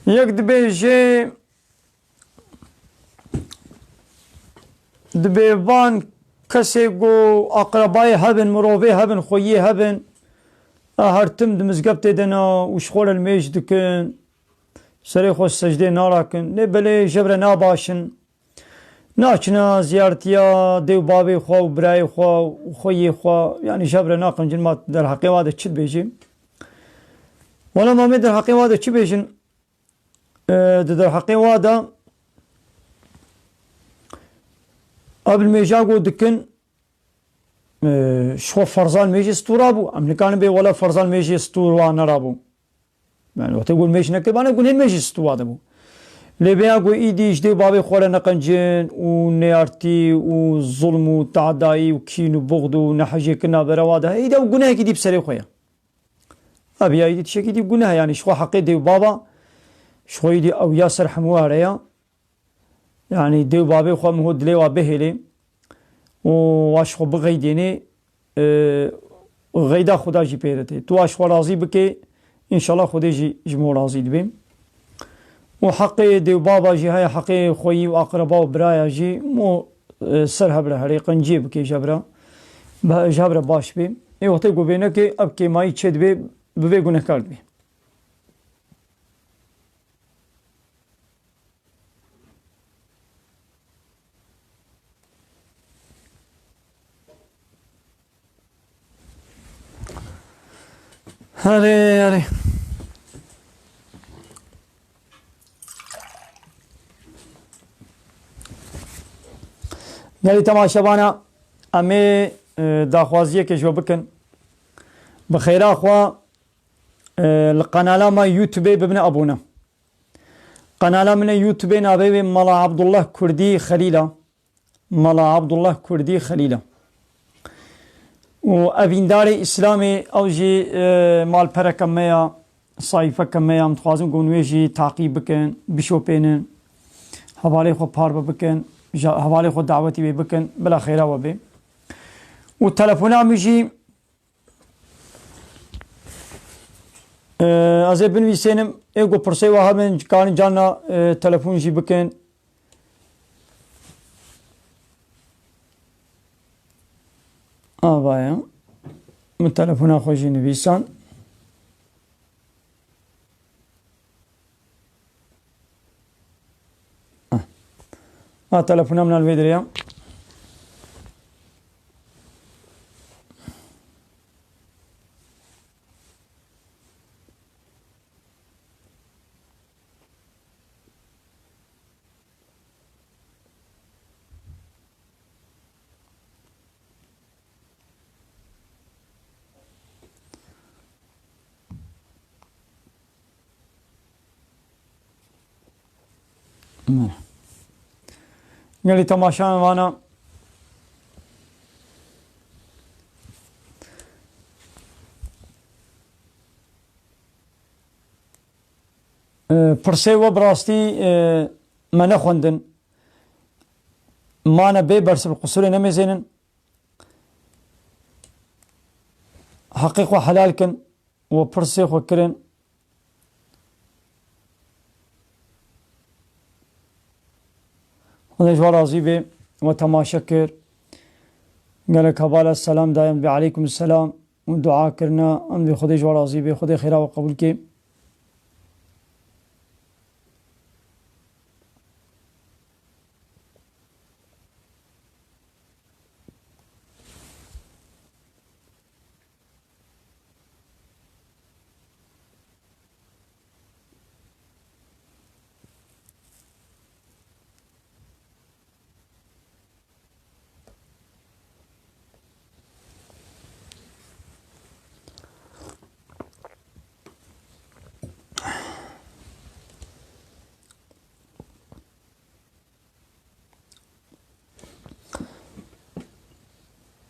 Yek dibêje, dibê van kesê ku aqrebayê hebin, mirovê hebin, xweyiyê hebin, a her tim di mizgeftê de ne û ji xwe re nimêj dikin, serê xwe secdê narakin. Lê belê jevre nabaş in. Naçine ziyaretiya dê û bavê xwe û birayê xwe û xweyê xwe, yanî jevre naqin cin ma derheqê wa de çi dibêjî? Wela ma me derheqê wa de çi bêjin? E, di derheqê wa de ev li mêja ku dikin, e, ji xwe ferzan mêjê stûra bû. Em nikarin bê wela ferzan mêjê stûr wa nerabû. Yani wextê ku mêj nekiribane, gunên mêjê stû wa de bû. Lê vêya ku îdî ji dê û bavê xwe re neqencin û neyartî û zulm û teadayî û kîn û buxd û nehejê kirina bera wa de, îdî ew gunehekî dî bi serê xwe ye. Ev ya îdî tiştekî dî guneh e, yanî ji xwe heqê dê û bava, ji xwe îdî ew ya ser hemû ware ya. Yanî dê û bavê xwe miho dilê wa bihêlê û wa ji xwe bixeydênê, e, xeyda Xuda jî pê re tê. Tu wa ji xwe razî bikê, înşallah Xwedê jî ji mo razî dibe. Û heqê dê û bava jî heye, heqê xweyî û aqreba û biraya jî mo, e, ser hev re herê, qenciyê bikê ji hev re, be-, ji hev re baş bê. Ê wextê ku vê nekê, ev kêmayî çê dibe, bi vê gunehkar dibe. Erê, erê. Gelî temaşevana, em ê, e, daxwaziyekê ji we bikin. Bi xêra xwe, e, li qenala me YouTube bibine abone. Qenala min ê YouTube navê wê Mala Abdullah Kurdî Xelîl a. Mala Abdullah Kurdî Xelîl e. Û evîndarê Îslamê, ew jî, e, malpereke me ya, sayfeke me ya, em dixwazin ku hûn wê jî taqîb bikin, bişopênin, hevalê xwe parve bikin, ja-, hevalê xwe dawetî wê bikin, bila xêra we bê. Û telefona min jî, e, ez ê binivîsênim, ê ku pirsê we hebin, karin carna, e, telefon jî bikin. Ava ye. Min telefona xwe jî nivîsan. Ah. A telefona min li vê derê ye. Gelî temaşeyan vana. E, pirsê we bi rastî, e, me nexwendin. Mane bê bersiv, qusûrê nemêzênin. Heqê xwe helal kin û pirsê xwe kirin. Xwedê ji we razî bê, we temaşe kir. Gelek hevala selam daye, em dibê aleykum selam û dua kirine, em dibê Xwedê ji we razî bê, Xwedê xêra we qebûl kê.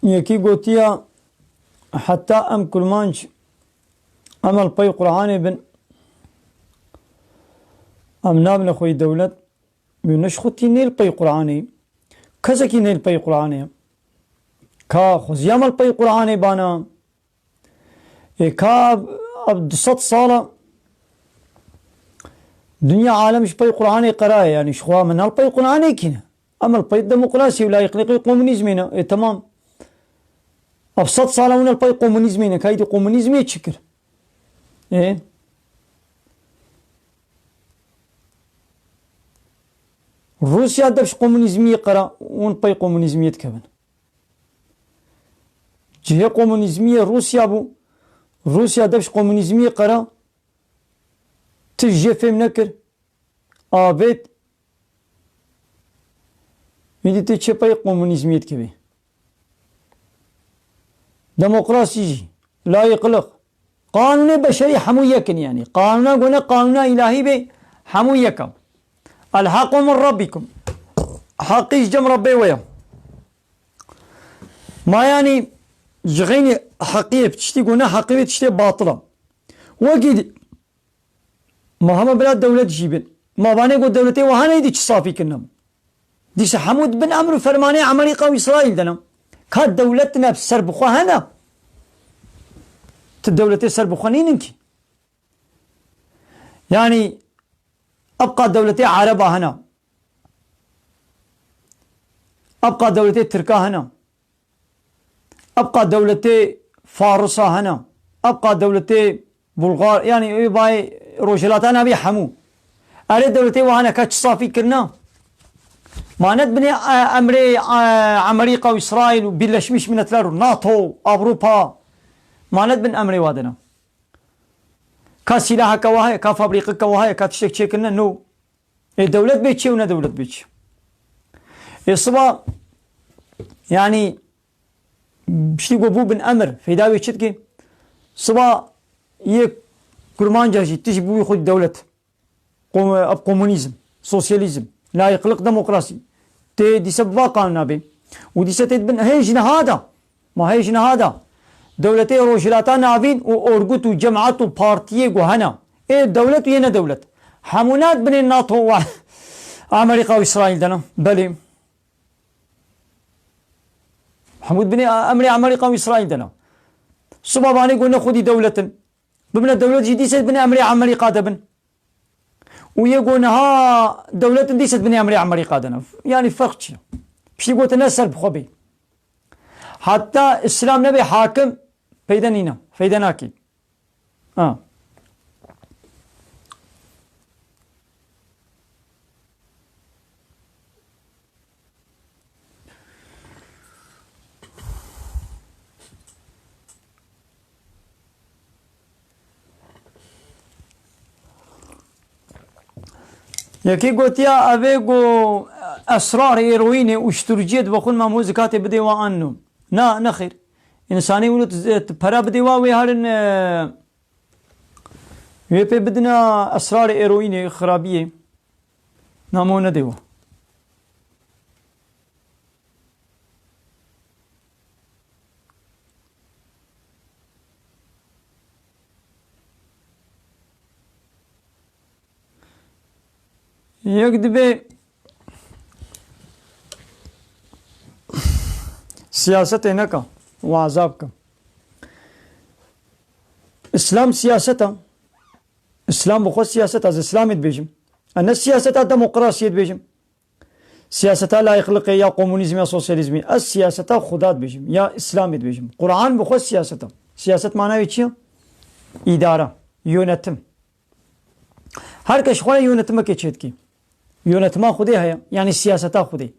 Yekî gotiya, heta em kurmanc, em li pey Qur'anê bin, em nabine xweyî dewlet. Bi ne ji xwe tî nê li pey Qur'anê. Kesekî nê li pey Qur'anê. Ka xweziya me li pey Qur'anê bana. Ê ka ev du sed sala dinya alem ji pey Qur'anê qeraye, yanî ji xwe min al pey Qur'anê kîne. Em al pey demokrasî û layîqlîqê komunîzmê ne. Ê temam. Ev sed sala hûn al pey komunîzmê ne. Ka îdî komunîzmê çi kir? Ê? Rûsya dev ji komunîzmiyê qera, hûn pey komunîzmiyê dikevin. Cihê komunîzmiyê Rûsya bû. Rûsya dev ji komunîzmiyê qera, tişt jê fêm nekir. Avêt. Îdî tu çi pey komunîzmiyê dikevî? Demokrasî jî, layîqliq. Qanûnê beşerî hemû yek in yanî. Qanûna gone qanûna îlahî bê, hemû yek e. El-haqqu min rabbikum. Heqî ji cem Rebbê we ye. Ma yanî ji xeynî heqiyê bi tiştî ku ne heqî wê tiştê batil e. Wekî di-, ma hema bila dewlet jî bin. Ma vanê ku dewletê we hene îdî çi safî kirine? Dîsa hemû di bin emr û fermanê Amerîka û Îsraîl de ne. Ka dewlet ne serbixwe hene? Ti dewletê serbixwe nînin kî. Yanî ebqa dewletê Ereba hene. Ebqa dewletê Tirka hene. Ebqa dewletê Farisa hene. Ebqa dewletê Bulgar, yanî ê bayê Rojhilata nabî hemû. Erê dewletê we hene ka çi safî kirina? Ma ne dibinê, e, emrê, e, Amerîka û Îsraîl û Birleşmiş Milletler û NATO, Ewropa. Ma ne dibin emrê wa de ne. Ka sîlaheke wa heye, ka fabrîqeke wa heye, ka tiştek çêkirine, no. Ê dewlet bê çi û ne dewlet bê çi. Ê siba, yanî, piştî ku bû bin emir, feyda wê çi dike? Siba yê kurmanca jî tişt bû xwe dewlet. Kom-, ev komunîzm, sosyalîzm, layîqlik, demokrasî. Tê dîse bi va qanûna bê. Û dîse tê dibin hê ji niha de. Ma hê ji niha de. Dewletê Rojhilata Navîn û orgut û cemaet û partiyê ku hene. Ê dewlet û yê ne dewlet. Hemû ne dibinê NATO û Amerîka û Îsraîl de ne. Belê. Hemû dibinê emrê Amerîka û Îsraîl de ne. Siba vanê ku ne xwedî dewlet in. Bibine dewlet jî dîse dibinê emrê Amerîka de bin. Û yê ku niha dewlet in dîse dibinê emrê Amerîka de ne. Yanî ferq çi ye? Piştî gotin ne ser bi xwe bê. Heta Îslam nebe hakim peyde nîne, feyde nake. Ha. Yekî gotiya, evê ku esrar, eroînê, uyuşturuciyê dibe xwe, ma muzikatê bidê wa an no? Na, nexêr. Însanê wilo tu, tu pere bidê wa wê herin, e, wê pê bidina esrarê eroînê, xirabiyê. Namo nedê wa. Yek dibê siyasetê neka, waza bike. Îslam siyaset e. Îslam bi xwe siyaset e, ez Îslamê dibêjim. Ez ne siyaseta demokrasiyê dibêjim. Siyaseta layîqliqê ya komunîzmê ya sosyalîzmê. Ez siyaseta Xuda dibêjim, ya Îslamê dibêjim. Quran bi xwe siyaset e. Siyaset manayê çi ye? Îdare, yönetim. Her kes xwe re yönetimekê çêdikê. Yönetima Xwedê heye, yanî siyaseta Xwedê.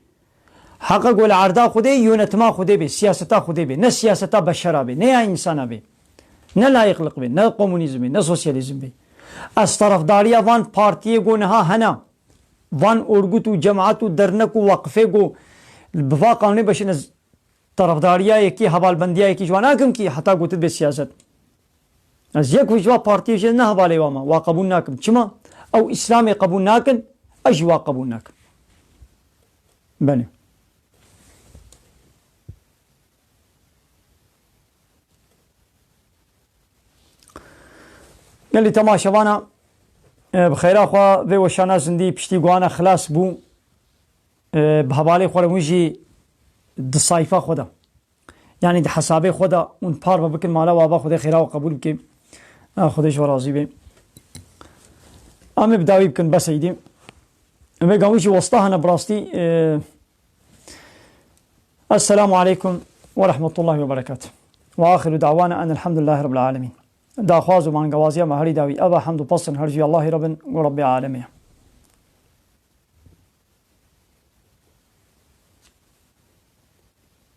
Heqa ku li erda Xwedê, yönetima Xwedê bê, siyaseta Xwedê bê. Ne siyaseta beşera bê, ne ya însana bê. Ne layîqliq bê, ne komunîzm bê, ne sosyalîzm bê. Ez terefdariya van partiyê ku niha hene, van orgut û cemaet û dernek û waqifê ku bi va qanûnê beşin, ez terefdariya yekî, hevalbendiya yekî ji wan nakim kî heta gotit bê siyaset. Ez yek ji va partiyê jî ne hevalê wan me, wa qebûl nakim. Çima? Ew Îslamê qebûl nakin, ez jî wa qebûl nakim. Belê. Gelî temaşevana, e, bi xeyra xwe vê weşana zindî piştî guhana xilas bû, e, bi hevalê xwe re hûn jî di sayfa xwe de, yanî di hesabê xwe de hûn parve bikin, mala û ava Xwedê xêra we qebûl bike. E, Xwedê ji we razî be. Em ê bi dawî bikin, bes eydî. Vê gavû jî westa hene bi rastî, e, Esselamu aleykum ve rahmetullahi ve berekatuh. Ve axiru da'wana enelhamdülillahi rabbil alemin. Daxwaz û mangewaziya me herî dawî ev e, hemd û pestin her jî Allahî re bin û Rebbê alemê ye.